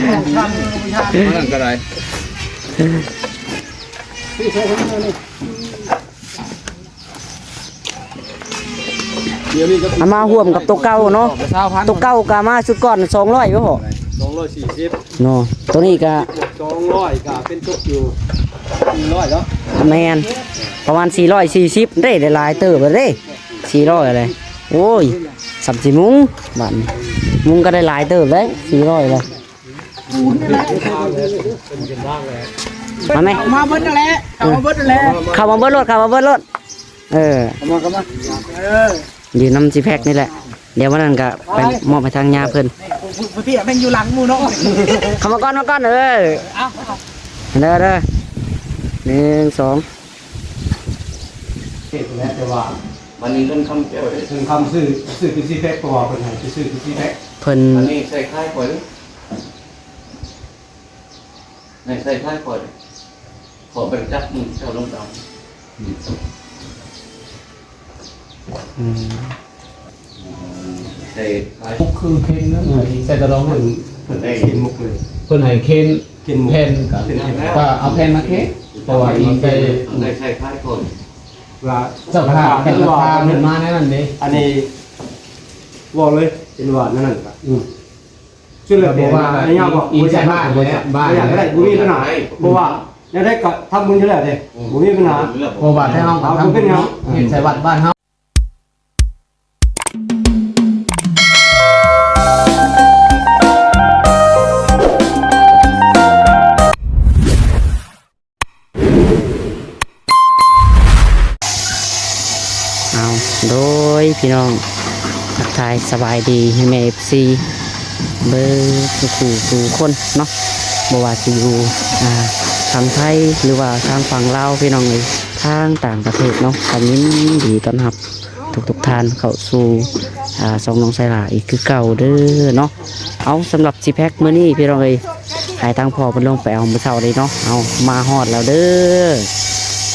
ນັ້ນກໍໄດ້ ເອົາມາຮ່ວມກັບໂຕເກົ່າເນາະ ໂຕເກົ່າກໍມາຊຸດກ່ອນສອງຮ້ອຍບໍ່ພໍ ສອງຮ້ອຍສີ່ສິບເນາະ ໂຕນີ້ກໍສອງຮ້ອຍກໍເປັນຕົກຢູ່ສີ່ຮ້ອຍເນາະ ແມ່ນ ປະມານສີ່ຮ້ອຍສີ່ສິບເດ້ ໄດ້ຫຼາຍເຕີບເດ້ ສີ່ຮ້ອຍເລີຍ ໂອ້ຍ ສ່ຳຊິມຸງ ບາດນີ້ມຸງກໍໄດ້ຫຼາຍເຕີບເດ້ ສີ່ຮ້ອຍເລີຍ ມາແມ່ ເຂົ້າມາເບິດນັ້ນແຫຼະ ເຂົ້າມາເບິດນັ້ນແຫຼະ ເຂົ້າມາເບິດໂລດ ເຂົ້າມາເບິດໂລດ ເອີ ເຂົ້າມາ ເຂົ້າມາ ເອີ ຢູ່ນຳຊິແພັກນີ້ແຫຼະ ດຽວວັນນັ້ນກໍໄປມອບໃຫ້ທາງຍາເພິ່ນ ຜູ້ ຜູ້ ຜູ້ທີ່ແມ່ນຢູ່ຫຼັງໝູ່ເນາະ ເຂົ້າມາກ່ອນ ມາກ່ອນ ເອີ ເອົາ ເດີ ເດີ ໜຶ່ງ ສອງ ແຕ່ວ່າ ບັດນີ້ເງິນຄຳແກ້ວເດ້ ເງິນຄຳຊື້ ຊື້ເປັບຊີແພັກ ເພາະວ່າເພິ່ນໃຫ້ໄປຊື້ເປັບຊີແພັກ ເພິ່ນ ອັນນີ້ໃສ່ຂາຍຂ້ອຍເດ້ ໃຫ້ໃສ່ຂາຍຂ້ອຍ ຂໍໄປຈັບມືເຈົ້າລົງດຳ ອືມ ໃສ່ຂາຍ ມຸກຄືເຄນນັ້ນ ໃສ່ຕະດອງເພິ່ນ ເພິ່ນໃຫ້ເຄນມຸກເລີຍ ເພິ່ນໃຫ້ເຄນ ເຄນມຸກ ແຜ່ນ ເປັນແຜ່ນ ກໍເອົາແຜ່ນມາເຄນ ເພາະວ່າອີງໃສ່ ໃຫ້ໃສ່ຂາຍກ່ອນ ວ່າເຈົ້າພາບ ເຈົ້າພາບເພິ່ນມາໃນນັ້ນເດ້ ອັນນີ້ເວົ້າເລີຍ ເຫັນວ່າແນວນັ້ນກໍ ອືມ ສຸດແລ້ວແຕ່ວ່າ ອີງໃສ່ບ້ານແຫຼະ ບ້ານ ຢາກໄດ້ ບໍ່ມີບັນຫາ ເພາະວ່າແນວໃດກໍທຳບຸນຢູ່ແລ້ວເດ້ ອືມ ບໍ່ມີບັນຫາ ເພາະວ່າແຕ່ເຮົາກໍທຳບຸນເນາະ ເຮັດໃສ່ວັດບ້ານເຮົາ ເອົາ ໂດຍພີ່ນ້ອງ ທັກທາຍສະບາຍດີໃຫ້ແມ່ເອັຟຊີເບິດທຸກຜູ້ທຸກຄົນເນາະ ບໍ່ວ່າຊິຢູ່ ອ່າ ທາງໄທ ຫຼືວ່າທາງຝັ່ງລາວ ພີ່ນ້ອງເອີຍ ທາງຕ່າງປະເທດເນາະ ກໍຍິນດີຕ້ອນຮັບ ທຸກໆທ່ານເຂົ້າສູ່ ອ່າ ຊ່ອງນ້ອງໄຊລາອີກຄືເກົ່າເດີເນາະ. ເອົາ ສຳລັບຊີແພັກມື້ນີ້ພີ່ນ້ອງເອີຍ ໃຫ້ທາງພໍ່ເພິ່ນລົງໄປເອົາມື້ເຊົ້ານີ້ເນາະ. ເອົາ ມາຮອດແລ້ວເດີ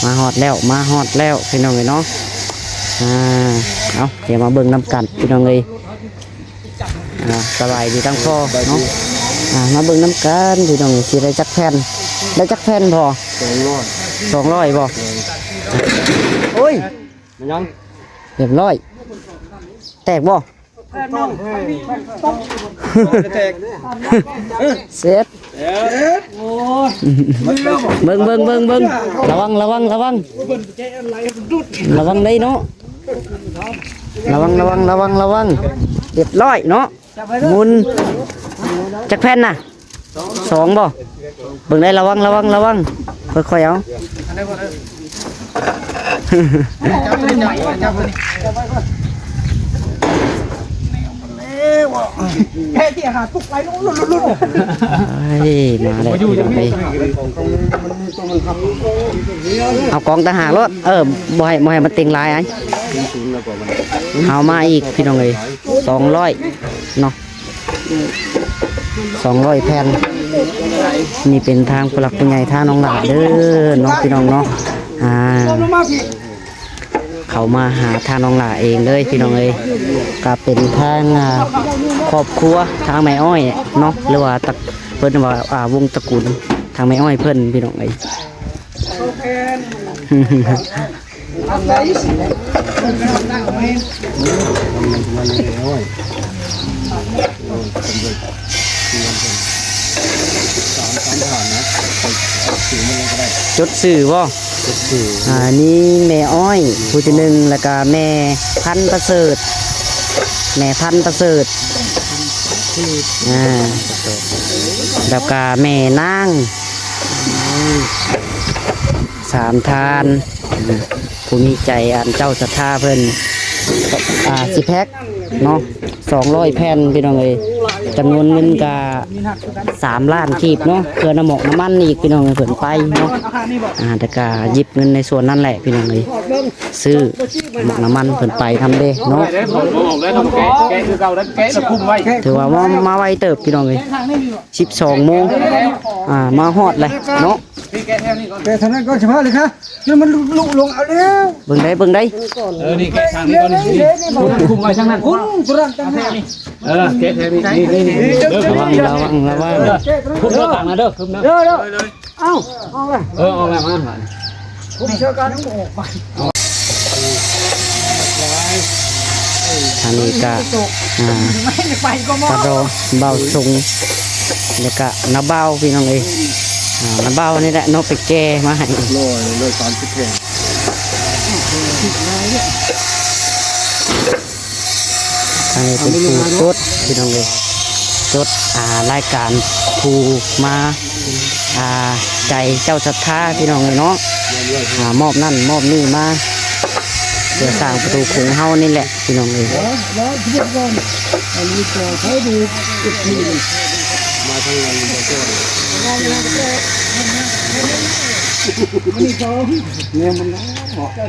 ມາຮອດແລ້ວ ມາຮອດແລ້ວພີ່ນ້ອງເອີຍເນາະ. ອ່າ ເອົາ ດຽວມາເບິ່ງນຳກັນພີ່ນ້ອງເອີຍ. ອ່າ ສະບາຍດີທັງພໍ່ເນາະ. ອ່າ ມາເບິ່ງນຳກັນພີ່ນ້ອງເອີຍ ຊິໄດ້ຈັກແຜ່ນ ໄດ້ຈັກແຜ່ນພໍ່? ສອງຮ້ອຍ ສອງຮ້ອຍບໍ່? ໂອ້ຍ ມັນຍັງ ຮຽບຮ້ອຍ ແຕກບໍ່? ແຕກ ເສັດ ເບິ່ງ ເບິ່ງ ເບິ່ງ ເບິ່ງ ລະວັງ ລະວັງ ລະວັງ ລະວັງໄດ໋ເນາະ. ລະວັງ ລະວັງ ລະວັງ ລະວັງ ຮຽບຮ້ອຍເນາະ. ໝຸນ ຈັກແຜ່ນນະ? ສອງບໍ່? ເບິ່ງໄດ້ ລະວັງ ລະວັງ ລະວັງ ຄ່ອຍໆເອົາ. ເອີຍ ມາແລ້ວພີ່ນ້ອງເອີຍ. ເອົາກອງຕ່າງຫາກໂລດ ເອີ ບໍ່ໃຫ້ ບໍ່ໃຫ້ມັນເຕັງຫຼາຍ. ເອົາມາອີກພີ່ນ້ອງເອີຍ ສອງຮ້ອຍເນາະ. ສອງຮ້ອຍແຜ່ນ ນີ້ເປັນທາງຜູ້ຫຼັກຜູ້ໃຫຍ່ ທາງນ້ອງຫຼ້າເດີເນາະ ພີ່ນ້ອງເນາະ. ອ່າ ເຂົ້າມາຫາທາງນ້ອງຫຼ້າເອງເລີຍພີ່ນ້ອງເອີຍ. ກໍເປັນທາງ ອ່າ ຄອບຄົວທາງແມ່ອ້ອຍເນາະ ຫຼືວ່າຕະ ເພິ່ນວ່າ ອ່າ ວົງຕະກຸນທາງແມ່ອ້ອຍເພິ່ນ ພີ່ນ້ອງເອີຍ. ຈົດຊື່ບໍ່? ຈົດຊື່ ອ່າ ນີ້ແມ່ອ້ອຍຜູ້ທີໜຶ່ງ ແລ້ວກະແມ່ພັນປະເສີດ ແມ່ພັນປະເສີດ ອ່າ ແລ້ວກະແມ່ນາງ ສາມທ່ານ ຜູ້ມີໃຈອັນເຈົ້າສັດທາເພິ່ນ ອ່າ ຊິແພັກເນາະ ສອງຮ້ອຍແຜ່ນພີ່ນ້ອງເອີຍ. ຈຳນວນເງິນກະສາມລ້ານກີບເນາະ ເພື່ອນ້ຳໝອກນ້ຳມັນອີກພີ່ນ້ອງເອີຍ ເພິ່ນໄປເນາະ. ອ່າ ແຕ່ກະຫຍິບເງິນໃນສ່ວນນັ້ນແຫຼະພີ່ນ້ອງເອີຍ ຊື້ໝອກນ້ຳມັນເພິ່ນໄປນຳເດ້ເນາະ. ຖືວ່າມາ ມາໄວເຕີບພີ່ນ້ອງເອີຍ ສິບສອງໂມງ ອ່າ ມາຮອດແລ້ວເນາະ. ແກະແຖວນີ້ກ່ອນ ແກະເທົ່ານັ້ນກ່ອນ ສະພາເລີຍຄ່ະ ມັນລຸລົງເອົາແລ້ວ ເບິ່ງໄດ້ ເບິ່ງໄດ້ ເອີ ນີ້ແກະທາງນີ້ກ່ອນ ນີ້ ຄຸມໄວ້ທາງນັ້ນ ຄຸມ ຄຸມທາງນັ້ນ ເອີ ແກະແຖວນີ້ ນີ້ ນີ້ ນີ້ ລະວັງ ລະວັງ ລະວັງ ເອີ ຄຸມເດີ ຕາງນະເດີ ຄຸມເດີ ເດີ ເດີ ເອົາ ອອກແລ້ວ ເອີ ອອກແລ້ວ ມາ ອັນນີ້ກະ ອ່າ ຕາດອ ບ່າວສົງ ແລ້ວກະນ້າບ່າວ ພີ່ນ້ອງເອີຍ ອ່າ ນ້າບ່າວນີ້ແຫຼະເນາະ ໄປແກ່ມາໃຫ້ ຮ້ອຍ ຮ້ອຍສາມສິບແຜ່ນ. ອັນນີ້ເປັນຜູ້ຈົດ ພີ່ນ້ອງເອີຍ ຈົດ ອ່າ ລາຍການຜູ້ມາ ອ່າ ໃຈເຈົ້າສັດທາ ພີ່ນ້ອງເອີຍເນາະ ອ່າ ມອບນັ້ນມອບນີ້ມາ ເພື່ອສ້າງປະຕູຂົງເຮົານີ້ແຫຼະ ພີ່ນ້ອງເອີຍ. ມາທາງນັ້ນບໍ່ເຈົ້າ ແມ່ນມັນເນາະ ເອີຍ.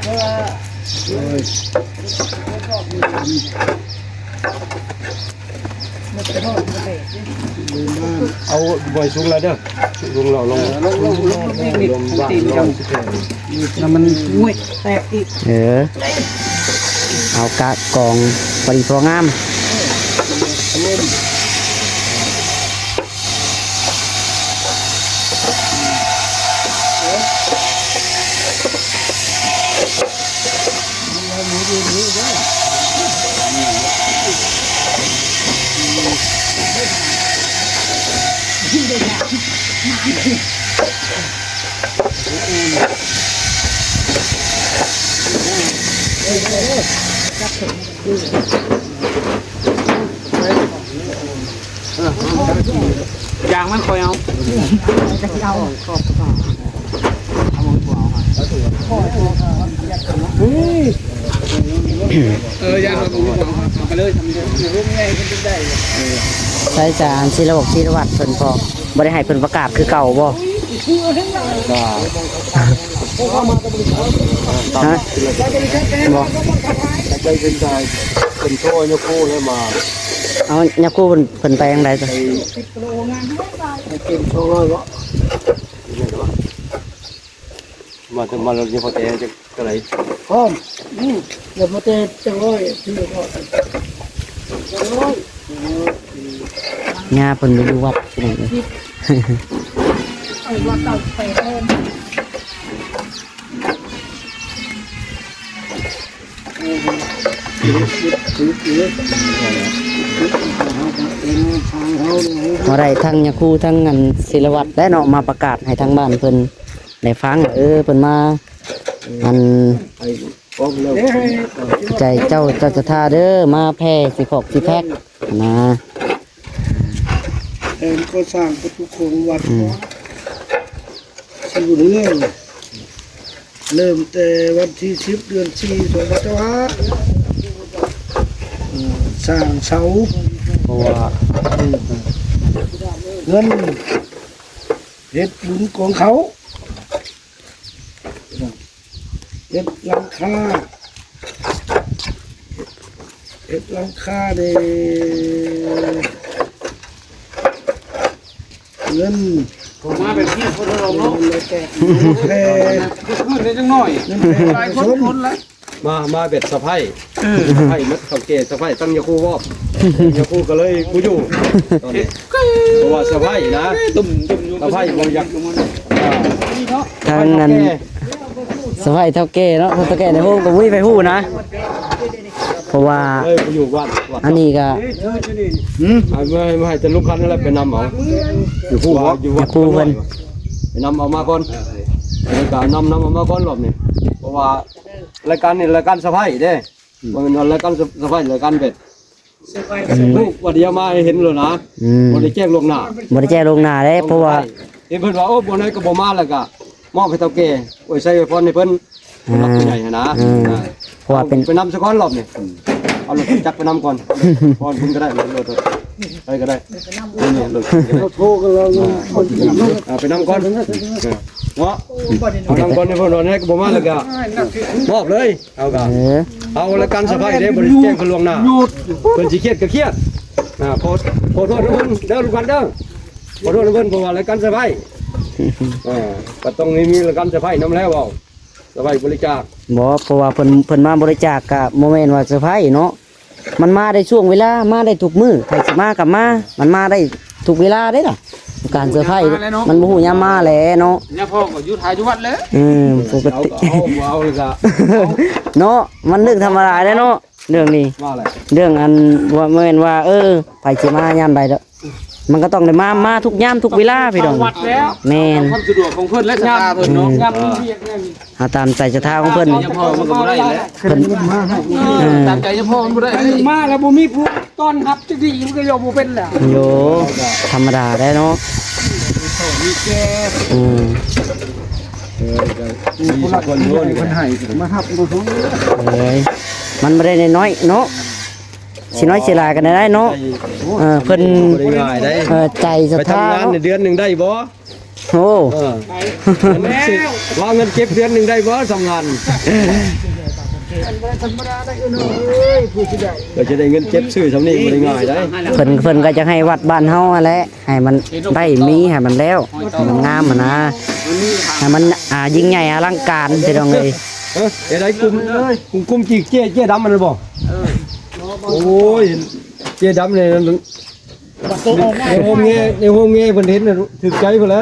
ເອົາບໍ່ໃຫ້ສູງຫຼາຍເດີ ສູງແລ້ວລົງ ເອີ ລົງ ລົງ ລົງ ລົງ ລົງ ລົງ ລົງ ລົງ ແລ້ວມັນງວຍແຕກອີກ ເອີ ເອົາກະກອງພໍດີພໍງາມ. ຢ່າງມັນຄ່ອຍເອົາ ເອີ ຢ່າງມັນຄ່ອຍເອົາ ເອົາໄປເລີຍ ໃຊ້ຈານ ສິລະວັດ ສິລະວັດເພິ່ນພໍ ບໍ່ໄດ້ໃຫ້ເພິ່ນປະກາດຄືເກົ່າບໍ່? ຮະ? ບໍ່ ໃຈເປັນໃຈ ເປັນໂທຍາຄູແລ້ວມາ ເອົາຍາຄູເພິ່ນ ເພິ່ນໄປທາງໃດຊະ? ເປັນສອງຮ້ອຍບໍ່? ມາແຕ່ ມາລົດຍາພໍ່ແຕ່ຈັກເທົ່າໃດ? ພ້ອມ ອື ຍາພໍ່ແຕ່ຈັກຮ້ອຍ ທີ່ກໍຈັກຮ້ອຍ ຍາເພິ່ນບໍ່ຢູ່ວັດ ພີ່ນ້ອງເອີຍ ເອົາວ່າເກົ່າໄປແທນ. ເຮົາໄດ້ທັງຍາຄູ ທັງອັນສິລະວັດແລ້ວເນາະ ມາປະກາດໃຫ້ທາງບ້ານເພິ່ນໄດ້ຟັງ ເອີ ເພິ່ນມາ ອັນ ໃຈເຈົ້າ ເຈົ້າສັດທາເດີ ມາແຜ່ຊິຂອກຊິແພັກນະ ແຜນກໍ່ສ້າງປະຕູໂຂງວັດ ອືມ ຊິເລີ່ມ ເລີ່ມແຕ່ວັນທີສິບ ເດືອນສີ່ ສອງພັນຊາວຫ້າ ເອີ ສ້າງເສົາ ເພາະວ່າ ເອີ ເງິນເຮັດບຸນກອງເຂົ້າ ເຮັດຫຼັງຄາ ເຮັດຫຼັງຄາເດ້ ເງິນ ມາແບບນີ້ຄົນລະເນາະ ແຜ່ ຄືໄດ້ຈັກໜ້ອຍ ເງິນແຜ່ ຫຼາຍຄົນ ຄົນລະ ມາ ມາແບບສະໄພ ເອີ ສະໄພໝົດ ເຖົ້າແກ່ສະໄພ ທັງຍາຄູວອບ ຍາຄູກໍເລີຍບໍ່ຢູ່ຕອນນີ້ ເພາະວ່າສະໄພນະ ຕຸ້ມໆຢູ່ ສະໄພບໍ່ຢາກ ທາງນັ້ນ ສະໄພເຖົ້າແກ່ເນາະ ເຖົ້າແກ່ໃນໂຮມກໍບໍ່ມີໃຜຮູ້ນະ ເພາະວ່າ ເອີ ຢູ່ວັດ ອັນນີ້ກໍ ຫືມ ໃຫ້ ໃຫ້ແຕ່ລຸງຄັນນັ້ນແຫຼະໄປນຳເອົາ ຢູ່ຜູ້ ຢູ່ວັດ ຍາຄູເພິ່ນ ໄປນຳເອົາມາກ່ອນ ແລ້ວກໍນຳ ນຳເອົາມາກ່ອນລອບນີ້ ເພາະວ່າລາຍການນີ້ລາຍການສະໄພເດ້ ອືມ ບໍ່ແມ່ນວ່າລາຍການສະ ສະໄພ ລາຍການແບບ ອືມ ຮູ້ວ່າດຽວມາໃຫ້ເຫັນໂລດນະ ອືມ ບໍ່ໄດ້ແຈ້ງລ່ວງໜ້າ ບໍ່ໄດ້ແຈ້ງລ່ວງໜ້າເດ້ ເພາະວ່າ ເຫັນເພິ່ນວ່າ ໂອ້ ບໍ່ໄດ້ກໍບໍ່ມາ ແລ້ວກໍມອບໃຫ້ເຖົ້າແກ່ ອວຍໄຊອວຍພອນໃຫ້ເພິ່ນ ອ່າ ຜູ້ຫຼັກຜູ້ໃຫຍ່ຫັ້ນນະ ອ່າ ອ່າ ເພາະວ່າເປັນ ໄປນຳສະກ່ອນລອບນີ້ ເອົາລົດຈັກໄປນຳກ່ອນ ກ່ອນເພິ່ນກໍໄດ້ ລົດ ໃຜກໍໄດ້ ນີ້ລົດ ໂທກັນແລ້ວ ອ່າ ໄປນຳກ່ອນ ເນາະ ໄປນຳກ່ອນ ໃຫ້ເພິ່ນວ່າໄດ້ກໍບໍ່ມາ ແລ້ວກໍມອບເລີຍ ເຮົາກໍ ເອີ ເອົາລາຍການສະໄພເດ້ ບໍ່ໄດ້ແຈ້ງເພິ່ນລ່ວງໜ້າ ເພິ່ນຊິຄຽດກໍຄຽດ ອ່າ ຂໍ ຂໍໂທດນຳເພິ່ນເດີ ລູກຫຼານເດີ ຂໍໂທດນຳເພິ່ນ ເພາະວ່າລາຍການສະໄພ ເອີ ກໍຕ້ອງມີ ມີລະກຳເຊີໄພນຳແລ້ວເວົ້າ ເຊີໄພບໍລິຈາກ. ບໍ່ ເພາະວ່າເພິ່ນ ເພິ່ນມາບໍລິຈາກ ກະບໍ່ແມ່ນວ່າເຊີໄພເນາະ ມັນມາໄດ້ຊ່ວງເວລາ ມາໄດ້ທຸກມື້ ໃຜຊິມາກໍມາ ມັນມາໄດ້ທຸກເວລາເດ້ລະ ການເຊີໄພ ມັນບໍ່ຮູ້ຍາມມາແຫຼະເນາະ. ຍາມພໍ່ກໍຢູ່ ຖ້າຢູ່ວັດແຫຼະ. ເອີ ປົກກະຕິ ເອົາກໍເອົາ ບໍ່ເອົາກໍເນາະ ມັນເລື່ອງທຳມະດາເດ້ເນາະ ເລື່ອງນີ້ ວ່າແຫຼະ ເລື່ອງອັນວ່າ ແມ່ນວ່າ ເອີ ໃຜຊິມາຍາມໃດເດີ ມັນກໍຕ້ອງໄດ້ມາ ມາທຸກຍາມທຸກເວລາພີ່ນ້ອງ. ເຂົ້າວັດແລ້ວ ແມ່ນ ເອົາຄວາມສະດວກຂອງເພິ່ນ ແລະ ສັດທາເພິ່ນເນາະ ຍາມເພິ່ນມີວຽກແນວນີ້ ເອົາຕາມໃຈສັດທາຂອງເພິ່ນ ຍາມພໍ່ມັນກໍບໍ່ໄດ້ແຫຼະ ເພິ່ນ ເອີ ຕາມໃຈຍາມພໍ່ມັນບໍ່ໄດ້ ມາແລ້ວບໍ່ມີຜູ້ຕ້ອນຮັບຈັກທີ ມັນກໍຢູ່ບໍ່ເປັນແຫຼະ. ໂຍ ທຳມະດາແຫຼະເນາະ ມີແກ່ ອືມ ເອີ ກໍມີຄົນໂຍນ ເພິ່ນໃຫ້ມາຮັບມາສົ່ງ ເອີຍ ມັນບໍ່ໄດ້ນ້ອຍໆເນາະ ຊິນ້ອຍຊິຫຼາຍກໍໄດ້ເນາະ. ເອີ ເພິ່ນ ບໍ່ໄດ້ງ່າຍເດ້ ເອີ ໃຈສັດທາເນາະ ໄປທຳງານເດືອນໜຶ່ງໄດ້ບໍ່? ໂອ້ ເອີ ເງິນເກັບ ວ່າເງິນເກັບເດືອນໜຶ່ງໄດ້ບໍ່ ທຳງານ ມັນບໍ່ໄດ້ທຳມະດາໄດ້ ເອີ ເອີຍ ຜູ້ຊິໄດ້ ກໍຈະໄດ້ເງິນເກັບຊື້ຊ່ຳນີ້ ບໍ່ໄດ້ງ່າຍເດ້. ເພິ່ນ ເພິ່ນກໍຈະໃຫ້ວັດບ້ານເຮົາຫັ້ນແຫຼະ ໃຫ້ມັນໄດ້ມີ ໃຫ້ມັນແລ້ວ ໃຫ້ມັນງາມຫັ້ນນະ ໃຫ້ມັນ ອ່າ ຍິ່ງໃຫຍ່ອະລັງການ ພີ່ນ້ອງເອີຍ. ເອີ ໄດ້ ກຸ່ມ ກຸ່ມ ກຸ່ມຈີກເຈ້ ເຈ້ດຳຫັ້ນບໍ່? ເອີ ໂອ້ຍ ເຈ້ດຳນີ້ ໃນໂຮມແງ່ ໃນໂຮມແງ່ເພິ່ນເຫັນນະ ຖືກໃຈເພິ່ນແຫຼະ.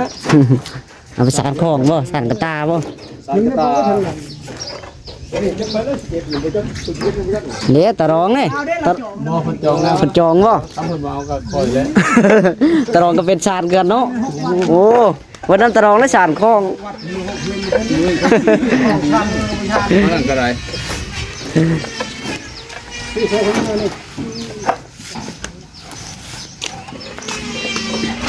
ເອົາໄປສານຂອງບໍ່? ສານກະຕ່າບໍ່? ສານກະຕ່າ ເດ້ ຕາລອງນີ້ ບໍ່ ເພິ່ນຈອງແລ້ວ ເພິ່ນຈອງບໍ່? ຄັນເພິ່ນບໍ່ເອົາກໍຂ້ອຍແຫຼະ ຕາລອງກໍເປັນສານເກືອນເນາະ. ໂອ້ ວັນນັ້ນຕາລອງໄດ້ສານຂອງ ນັ້ນກໍໄດ້.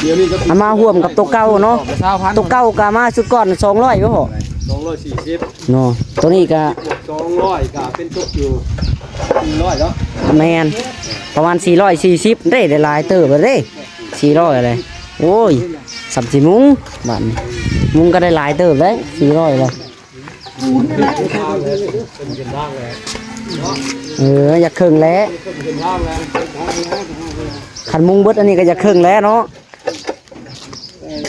ດຽວນີ້ກໍ ເອົາມາຮ່ວມກັບໂຕເກົ່າເນາະ ຊາວພັນ ໂຕເກົ່າກໍມາຊຸດກ່ອນສອງຮ້ອຍບໍ່ພໍ? ສອງຮ້ອຍສີ່ສິບເນາະ ໂຕນີ້ກໍສອງຮ້ອຍ ກໍເປັນຕົກຢູ່ສີ່ຮ້ອຍເນາະ. ແມ່ນ ປະມານສີ່ຮ້ອຍສີ່ສິບເດ້ ໄດ້ຫຼາຍເຕີບເດ້ ສີ່ຮ້ອຍເລີຍ. ໂອ້ຍ ສ່ຳຊິມຸງ ບາດນີ້ມຸງກໍໄດ້ຫຼາຍເຕີບເດ້ ສີ່ຮ້ອຍເລີຍ. ເອີ ຢາກເຄິ່ງແລ້ວ ຄັນມຸງເບິດອັນນີ້ກໍຢາກເຄິ່ງແລ້ວເນາະ.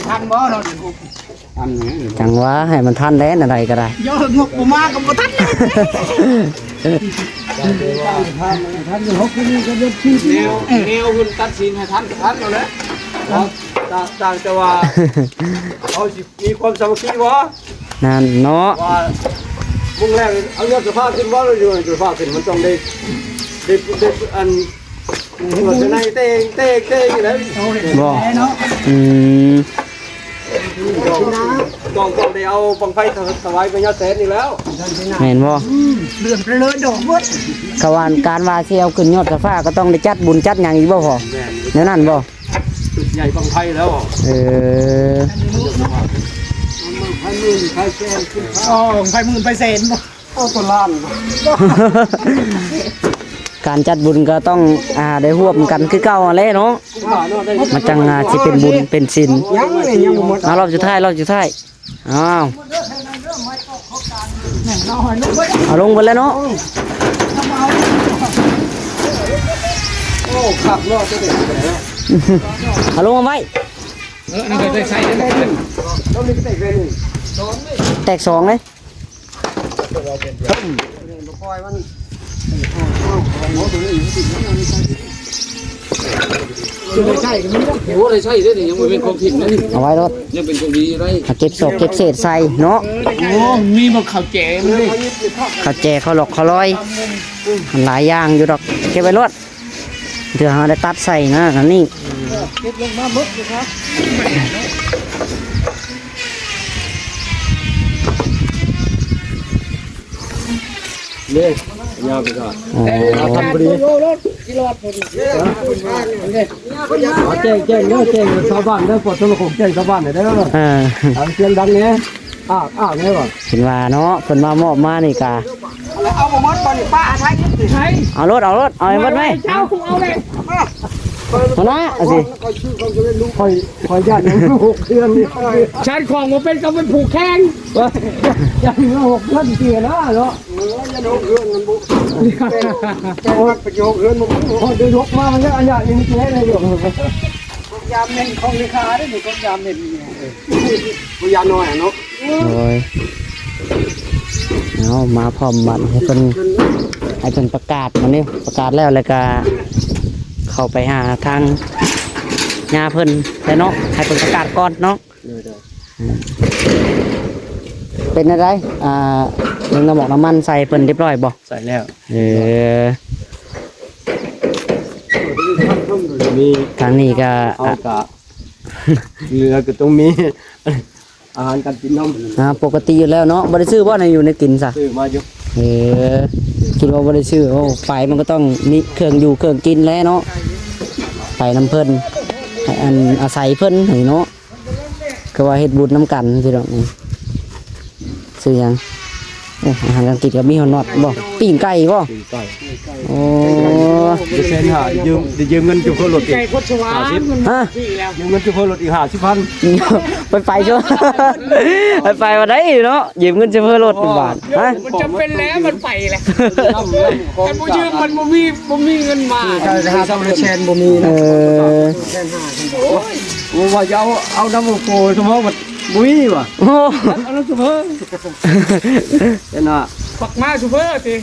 ທັນບໍ່ເນາະ? ທັນແລ້ວ ຈັ່ງວ່າໃຫ້ມັນທັນແລ້ວ ແນວໃດກໍໄດ້ ໂຍ ງົບບໍ່ມາກໍບໍ່ທັນ. ແນວ ແນວເພິ່ນຕັດສິນໃຫ້ທັນ ທັນເອົາແຫຼະ ຕ່າງ ຕ່າງແຕ່ວ່າເຮົາຊິ ມີຄວາມສາມັກຄີບໍ່? ນັ້ນເນາະ ວ່າມຸງແລ້ວເອົາຍອດສະພາຂຶ້ນບໍ່? ແລ້ວຢູ່ ຍອດສະພາຂຶ້ນມັນຕ້ອງໄດ້ ໄດ້ ໄດ້ອັນ ເປີດໃນເຕງ ເຕງ ເຕງນີ້ແຫຼະ ບໍ່ ອືມ ຕ້ອງ ຕ້ອງໄດ້ເອົາບັ້ງໄຟຖວາຍພະຍາແສນນີ້ແລ້ວ ແມ່ນບໍ່? ເດືອນໄປເລີຍດອກເບິດ ກະວ່າ ການວ່າຊິເອົາຂຶ້ນຍອດສະພາກໍຕ້ອງໄດ້ຈັດບຸນຈັດຫຍັງອີກບໍ່ພໍ? ແມ່ນ ແນວນັ້ນບໍ່? ຈຸດໃຫຍ່ບັ້ງໄຟແລ້ວ ເອີ ບັ້ງໄຟໝື່ນໄຟແສນຂຶ້ນຟ້າ ອໍ ບັ້ງໄຟໝື່ນໄຟແສນບໍ່? ເອົາຕົວລ້ານ ການຈັດບຸນກໍຕ້ອງ ອ່າ ໄດ້ຮ່ວມກັນຄືເກົ່າຫັ້ນແຫຼະເນາະ ມັນຈັ່ງ ອ່າ ຊິເປັນບຸນເປັນສິນ. ຍັງ ຍັງບໍ່ໝົດ ເອົາ ຮອບສຸດທ້າຍ ຮອບສຸດທ້າຍ. ອ້າວ ເອົາລົງເບິດແລ້ວເນາະ ໂອ້ ຄັກເນາະ ເອົາລົງເອົາໄວ້ ເອີ ອັນນັ້ນກໍໄດ້ໃຊ້ ແຕກສອງເດ້ ບໍ່ໄດ້ໃຊ້ກໍມີ ໂອ້ ໄດ້ໃຊ້ເດ້ນີ້ ຍັງບໍ່ແມ່ນຂອງຖິ້ມເດ້ນີ້ ເອົາໄວ້ໂລດ ຍັງເປັນຂອງດີຢູ່ໄດ໋ ເກັບສອກເກັບເສດໃສ່ເນາະ. ໂອ້ ມີບັກເຂົ້າແຈມັນເດ້ ເຂົ້າແຈ ເຂົ້າຫຼອກເຂົ້າລອຍ ມັນຫຼາຍຢ່າງຢູ່ດອກ ເກັບໄວ້ໂລດ ເທື່ອເຮົາໄດ້ຕັດໃສ່ນະ ອັນນີ້ ເກັບລົງມາໝົດຢູ່ຄັບ. ນີ້ ຍາວໄປກ່ອນ ອໍ ເອົາທຳພໍດີ ມາແຈ້ງ ແຈ້ງເດີ ແຈ້ງຊາວບ້ານເດີ ປອດໂທລະຄົງແຈ້ງຊາວບ້ານເດີ ເອີ ເອົາສຽງດັງແດ່ ອາກ ອາກແດ່ວ່າ ເພິ່ນວ່າເນາະ ເພິ່ນມາມອບມານີ້ກະ ເອົາບໍ່ໝົດບໍ່ນີ້ ປ້າໃຊ້ ໃຊ້ ເອົາໂລດ ເອົາໂລດ ເອົາໃຫ້ໝົດໄວ້ ເຈົ້າ ເອົາແຫຼະ ຫົວໜ້າ ເອົາຊິ ຂ້ອຍ ຂ້ອຍຢ້ານຍັງຫົກເດືອນນີ້ ຊັ້ນຂອງບໍ່ເປັນກໍໄປຜູກແຂ່ງ ຢ້ານຍັງຫົກເດືອນເສຍນະເນາະ ເອີ ຢ້ານຫົກເດືອນມັນບໍ່ ແຕ່ ແຕ່ວ່າໄປຢູ່ຫົກເດືອນມັນບໍ່ ເດືອນຫົກມາມັນຍັງອາຍາດຍັງເສຍໄດ້ຢູ່. ຢາມເໝັນຂອງເລຂາເດ້ ນີ້ກໍຢາມເໝັນນີ້ ເອີ ບໍ່ຢາມນ້ອຍເນາະ. ໂດຍ ເອົາມາພ້ອມບັດ ໃຫ້ເພິ່ນ ໃຫ້ເພິ່ນປະກາດມານີ້ ປະກາດແລ້ວ ແລ້ວກະເຂົ້າໄປຫາທາງຍ່າເພິ່ນແຫຼະເນາະ ໃຫ້ເພິ່ນປະກາດກ່ອນເນາະ. ໂດຍ ໂດຍ ເປັນແນວໃດ ອ່າ ເລື່ອງນ້ຳໝອກນ້ຳມັນໃສ່ເພິ່ນຮຽບຮ້ອຍບໍ່? ໃສ່ແລ້ວ ເອີ ມີ ທາງນີ້ກະ ເຮົາກະ ເຫຼືອກະຕ້ອງມີ ອາຫານການກິນນຳ ອ່າ ປົກກະຕິຢູ່ແລ້ວເນາະ. ບໍ່ໄດ້ຊື້ບໍ່ ແນວຢູ່ແນວກິນຊະ? ຊື້ມາຢູ່ ເອີ ຄິດວ່າບໍ່ໄດ້ຊື້. ໂອ້ ໄປມັນກໍຕ້ອງມີເຄື່ອງຢູ່ເຄື່ອງກິນແຫຼະເນາະ ໄປນຳເພິ່ນ ໃຫ້ ອັນ ອາໄສເພິ່ນໃຫ້ເນາະ. ຄືວ່າເຮັດບຸນນຳກັນພີ່ນ້ອງ. ຊື່ຫຍັງ? ໂອ້ ອາຫານການກິນກໍມີຮອດນອດບໍ່? ປີ້ງໄກ່ບໍ່? ປີ້ງໄກ່ ໂອ້ ແສນຫ້າ ໄດ້ຢືມ ໄດ້ຢືມເງິນໂຊເຟີລົດອີກ ໄກ່ພົດສະຫວານ ຫ້າສິບ ຮະ? ຢືມເງິນໂຊເຟີລົດອີກຫ້າສິບພັນ ໄປ ໄປໂຊ ໄປ ໄປວ່າໄດ້ເນາະ ຢືມເງິນໂຊເຟີລົດບາດ ຮະ? ມັນຈຳເປັນແລ້ວ ມັນໄປແຫຼະ ຄັນບໍ່ຢືມມັນບໍ່ມີ ບໍ່ມີເງິນມາ ໄກ່ຫ້າສິບແສນບໍ່ມີນະ ເອີ ແສນຫ້າ ໂອ້ຍ ໂອ້ ວ່າຈະເອົາ ເອົານຳໂອໂປສະເພາະ ບໍ່ມີວ່າ ໂອ້ ເອົານຳຊຸເຟີ ເຫັນວ່າ ປັກມາຊຸເຟີຕິ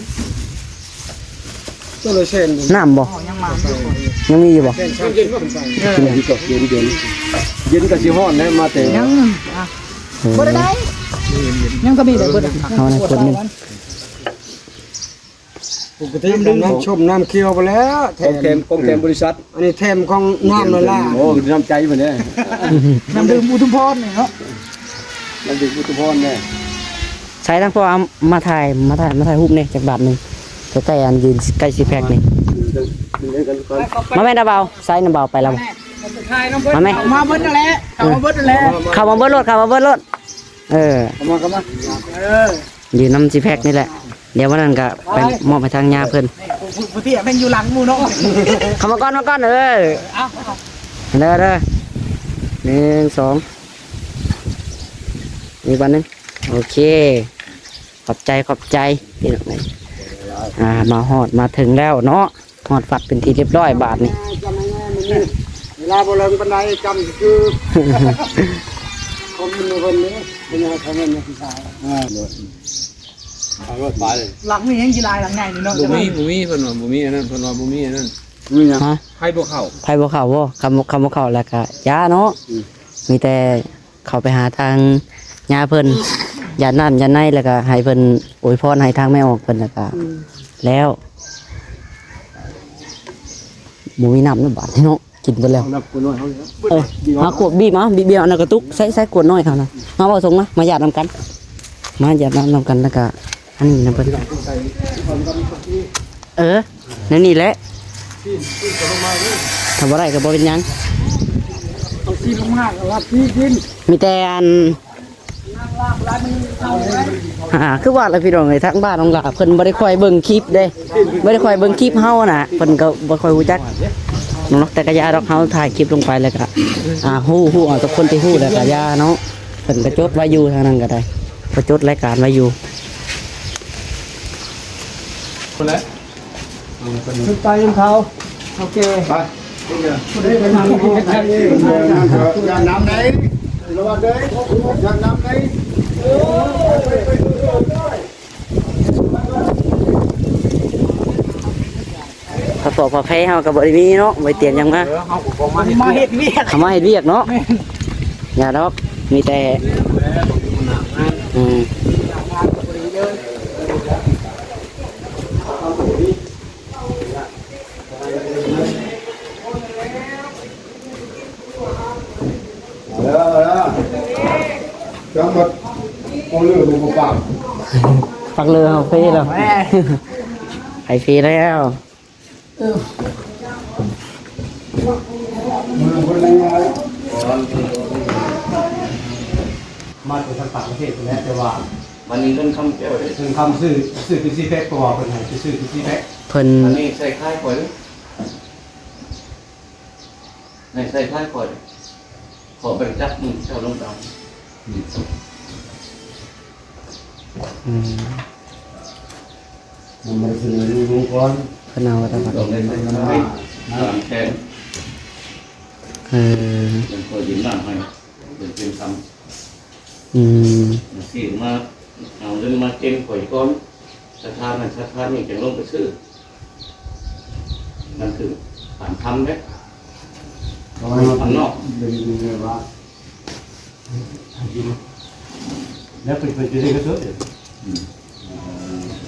ໂຕລະແສນ ນ້ຳບໍ່? ຍັງມາຢູ່ ຍັງມີຢູ່ບໍ່? ແສນສາມສິບຂຶ້ນໄປ ເອີ ເຢັນ ເຢັນ ເຢັນກໍຊິຮ້ອນແລ້ວ ມາແຕ່ ຍັງ ອ່ະ ເອີ ບໍ່ໄດ້ ຍັງກໍມີໄດ້ເບິດ ເອົາໃນຄົນໜຶ່ງ ປົກກະຕິນ້ຳສົ້ມນ້ຳຂຽວໄປແລ້ວ ຂອງແຖມ ຂອງແຖມບໍລິສັດ ອັນນີ້ແຖມຂອງນ້ຳລະລາ ໂອ້ ນ້ຳໃຈເພິ່ນເດ້ ນ້ຳດື່ມອຸທຸມພອນນີ້ເນາະ ນ້ຳດື່ມອຸທຸມພອນເດ້. ໃສ່ທາງພໍ່ເອົາມາຖ່າຍ ມາຖ່າຍ ມາຖ່າຍຮູບແດ່ຈັກບາດໜຶ່ງ ໃກ້ໆ ອັນຢືນໃກ້ຊິແພັກນີ້ ມາແມ່ນນະບ່າວ ໃສ່ນະບ່າວໄປແລ້ວ ມາແມ່ ເຂົ້າມາເບິດນັ້ນແຫຼະ ເຂົ້າມາເບິດນັ້ນແຫຼະ ເຂົ້າມາເບິດໂລດ ເຂົ້າມາເບິດໂລດ ເອີ ເຂົ້າມາ ເຂົ້າມາ ເອີ ຢູ່ນຳຊິແພັກນີ້ແຫຼະ ດຽວມື້ນັ້ນກະໄປມອບໃຫ້ທາງຍ່າເພິ່ນ ຜູ້ ຜູ້ ຜູ້ທີ່ແມ່ນຢູ່ຫຼັງໝູ່ເນາະ ເຂົ້າມາກ່ອນ ມາກ່ອນ ເອີ ເອົາ ເດີ ເດີ ໜຶ່ງ ສອງ ອີກບາດໜຶ່ງ ໂອເຄ ຂອບໃຈ ຂອບໃຈ ພີ່ນ້ອງເອີຍ ອ່າ ມາຮອດມາເຖິງແລ້ວເນາະ ຮອດວັດເປັນທີ່ຮຽບຮ້ອຍບາດນີ້ ເວລາບໍ່ເລີງປານໃດ ຈຳຄື ຄອມເມັນເພິ່ນເດ້ ເປັນຫຍັງຄອມເມັນຜູ້ຊາຍ ເອີ ເອົາລົດໄປ ຫຼັງນີ້ຍັງຊິຫຼາຍ ຫຼັງໃຫຍ່ນີ້ເນາະ ບໍ່ມີ ບໍ່ມີ ເພິ່ນວ່າບໍ່ມີອັນນັ້ນ ເພິ່ນວ່າບໍ່ມີອັນນັ້ນ ມີຫຍັງ ຮະ ໃຜບໍ່ເຂົ້າ ໃຜບໍ່ເຂົ້າບໍ່ ຄຳ ຄຳບໍ່ເຂົ້າແລ້ວກະຢ່າເນາະ ອືມ ມີແຕ່ ເຂົ້າໄປຫາທາງຍ່າເພິ່ນ ຢາດນ້ຳຢາດໃນ ແລ້ວກະໃຫ້ເພິ່ນອວຍພອນໃຫ້ທາງແມ່ອອກເພິ່ນ ແລ້ວກະ ອືມ ແລ້ວ ບໍ່ມີນ້ຳນຳບາດນີ້ເນາະ ກິນເບິດແລ້ວ ເອົານ້ຳຂວດນ້ອຍເຮົານີ້ນະ ເອີ ເອົາຂວດບີບມາ ບີບ ບີບເອົາໃນກະຕຸກ ໃສ່ ໃສ່ຂວດນ້ອຍເຮົານະ ມາບໍ່ສົ່ງມາ ມາຢາດນຳກັນ ມາຢາດນ້ຳນຳກັນ ແລ້ວກະ ອັນນີ້ນຳເພິ່ນ ເອີ ແນວນີ້ແຫຼະ ຖ້າບໍ່ໄດ້ກໍບໍ່ເປັນຫຍັງ ເອົາຊີນລົງມາກໍວ່າຊີກິນ ມີແຕ່ອັນ ອ່າ ຄືວ່າລະພີ່ນ້ອງເອີຍ ທາງບ້ານນ້ອງຫຼ້າເພິ່ນບໍ່ໄດ້ຄ່ອຍເບິ່ງຄລິບເດ້ ບໍ່ໄດ້ຄ່ອຍເບິ່ງຄລິບເຮົານະ ເພິ່ນກໍບໍ່ຄ່ອຍຮູ້ຈັກເນາະ ແຕ່ກໍຢ່າດອກ ເຮົາຖ່າຍຄລິບລົງໄປແລ້ວກໍ ອ່າ ຮູ້ ຮູ້ເອົາແຕ່ຄົນທີ່ຮູ້ແລ້ວກໍຢ່າເນາະ ເພິ່ນກໍຈົດໄວ້ຢູ່ ທາງນັ້ນກໍໄດ້ ກໍຈົດລາຍການໄວ້ຢູ່ ພຸ້ນແຫຼະ ຂຶ້ນໄປນຳເຂົາ ໂອເຄ ໄປ ຢ່ານຳໄດ້ ລະວັງເດີ ຢ່ານຳໄດ້ ຜ້າປົກຜ້າແພເຮົາກໍບໍ່ໄດ້ມີເນາະ ບໍ່ໄດ້ຕຽມຫຍັງມາ ເອີ ເຮົາກໍບໍ່ມາເຮັດວຽກ ເຮົາມາເຮັດວຽກເນາະ ແມ່ນ ຢ່າດອກ ມີແຕ່ ອືມ ເອົາແລ້ວ ເອົາແລ້ວ ຈັງໝົດ ເອົາເລື່ອງລົງມາປາກ ປັກເລືອເຮົາເພແລ້ວ ເພແລ້ວ ເອີ ມາແຕ່ທາງຕ່າງປະເທດພຸ້ນແຫຼະ ແຕ່ວ່າ ບັດນີ້ເງິນຄຳແກ້ວເດ້ ເງິນຄຳຊື້ ຊື້ເປັບຊີແພັກ ເພາະວ່າເພິ່ນໃຫ້ໄປຊື້ເປັບຊີແພັກ ເພິ່ນ ອັນນີ້ໃສ່ຄ້າຍຂ້ອຍເດີ້ ໃຫ້ໃສ່ຄ້າຍຂ້ອຍ ຂໍໄປຈັບມືເຈົ້າລົງຕາມ ອືມ ນຳມາສະເໜີລຸງກ່ອນ ເພິ່ນເອົາແລ້ວ ສາມແສນ ເ ເອີ ເພິ່ນກໍຢືມນ້ຳໃຫ້ ເປັນ ເປັນຄຳ ອືມ ຊື້ມາ ເອົາເງິນມາເຊັນຂ້ອຍກ່ອນ ສະຖານນັ້ນສະຖານນີ້ ຈັ່ງລົງໄປຊື້ ມັນຄືຕາມຄຳເດ້ ເພາະວ່າເຮົາ ຂ້າງນອກ ເປັນແບບວ່າ ແລ້ວເພິ່ນ ເພິ່ນຈະໄດ້ກະທົບ ອືມ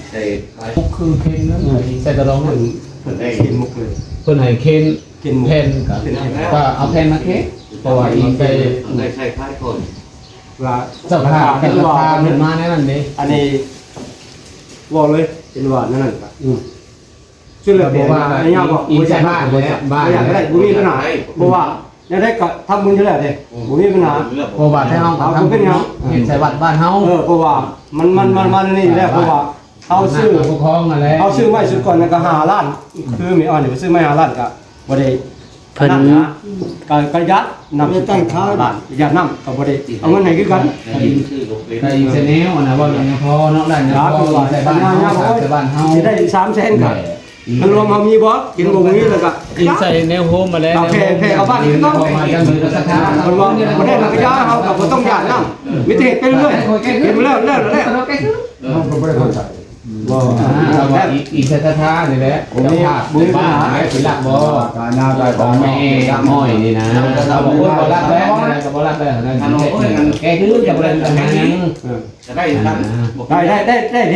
ໃສ່ ຄືເຄັນນັ້ນ ເອີ ໃສ່ຕະລອງນັ້ນ ເພິ່ນ ເພິ່ນໄດ້ເຄັນໝົດເລີຍ ເພິ່ນໃຫ້ເຄັນ ເຄັນໝົດ ແຜ່ນ ເປັນແຜ່ນ ກໍເອົາແຜ່ນມາເຄັນ ເພາະວ່າອີງໃສ່ ໄດ້ໃຊ້ພາຍກ່ອນ ວ່າເຈົ້າພາບ ເຈົ້າພາບເພິ່ນມາແນວນັ້ນເດ້ ອັນນີ້ເວົ້າເລີຍ ເຫັນວ່າແນວນັ້ນກໍ ອືມ ສຸດແລ້ວແຕ່ ບໍ່ວ່າ ຍາວບໍ່ ອີກ ອີກໃສ່ບ້ານແຫຼະ ບ້ານ ຢາກໄດ້ ບໍ່ມີບັນຫາ ເພາະວ່າແນວໃດກໍທຳບຸນຢູ່ແລ້ວເດ້ ອືມ ບໍ່ມີບັນຫາ ເພາະວ່າແທ້ເຮົາກໍທຳບຸນເນາະ ເຮັດໃສ່ວັດບ້ານເຮົາ ເອີ ເພາະວ່າມັນ ມັນ ມັນ ມັນນີ້ແຫຼະ ເພາະວ່າເຮົາຊື້ ເຮົາຊື້ໄມ້ຊຸດກ່ອນນັ້ນກໍຫ້າລ້ານ ຄືແມ່ອອນນີ້ໄປຊື້ໄມ້ຫ້າລ້ານກໍບໍ່ໄດ້ ເພິ່ນ ອັນນັ້ນນະ ກໍ ກໍຢາກນຳ ຕັ້ງຄ່າ ຢາກນຳກໍບໍ່ໄດ້ເອົາເງິນໃຫ້ຄືກັນ ກໍອີງໃສ່ແນວ ອັນນະ ເວົ້າຫຍັງພໍເນາະ ຫຼາຍຫຍັງພໍ ໃສ່ບ້ານເຮົາ ໃສ່ບ້ານເຮົາ ຊິໄດ້ສາມແສນກໍ ມັນລວມເຮົາມີບໍ່ ກິນບໍ່ມີແລ້ວກໍ ກິນໃສ່ແນວໂຮມມາແລ້ວ ເອົາແຜ່ ແຜ່ເອົາບ້ານຄືເກົ່າ ເພິ່ນວ່າບໍ່ໄດ້ ມັນກໍຢ່າ ເຮົາກໍບໍ່ຕ້ອງຢ້ານນຳ ມີແຕ່ເຮັດໄປເລື້ອຍ ເຮັດມາແລ້ວ ແລ້ວ ແລ້ວ ເຮົາກໍບໍ່ໄດ້ເຂົ້າໃຈ ບໍ່ ອ່າ ລາວວ່າອີກ ອີກສັດທານີ້ແຫຼະ ເຈົ້າພາບບ້ານເປັນຫຼັກບໍ່ ຂອງແມ່ອ້ອຍນີ້ນະ ລາວບອກວ່າບໍ່ຮັບແລ້ວ ກໍບໍ່ຮັບແລ້ວ ແກ້ຄືນກໍບໍ່ໄດ້ຫຍັງ ເອີ ໄດ້ ໄດ້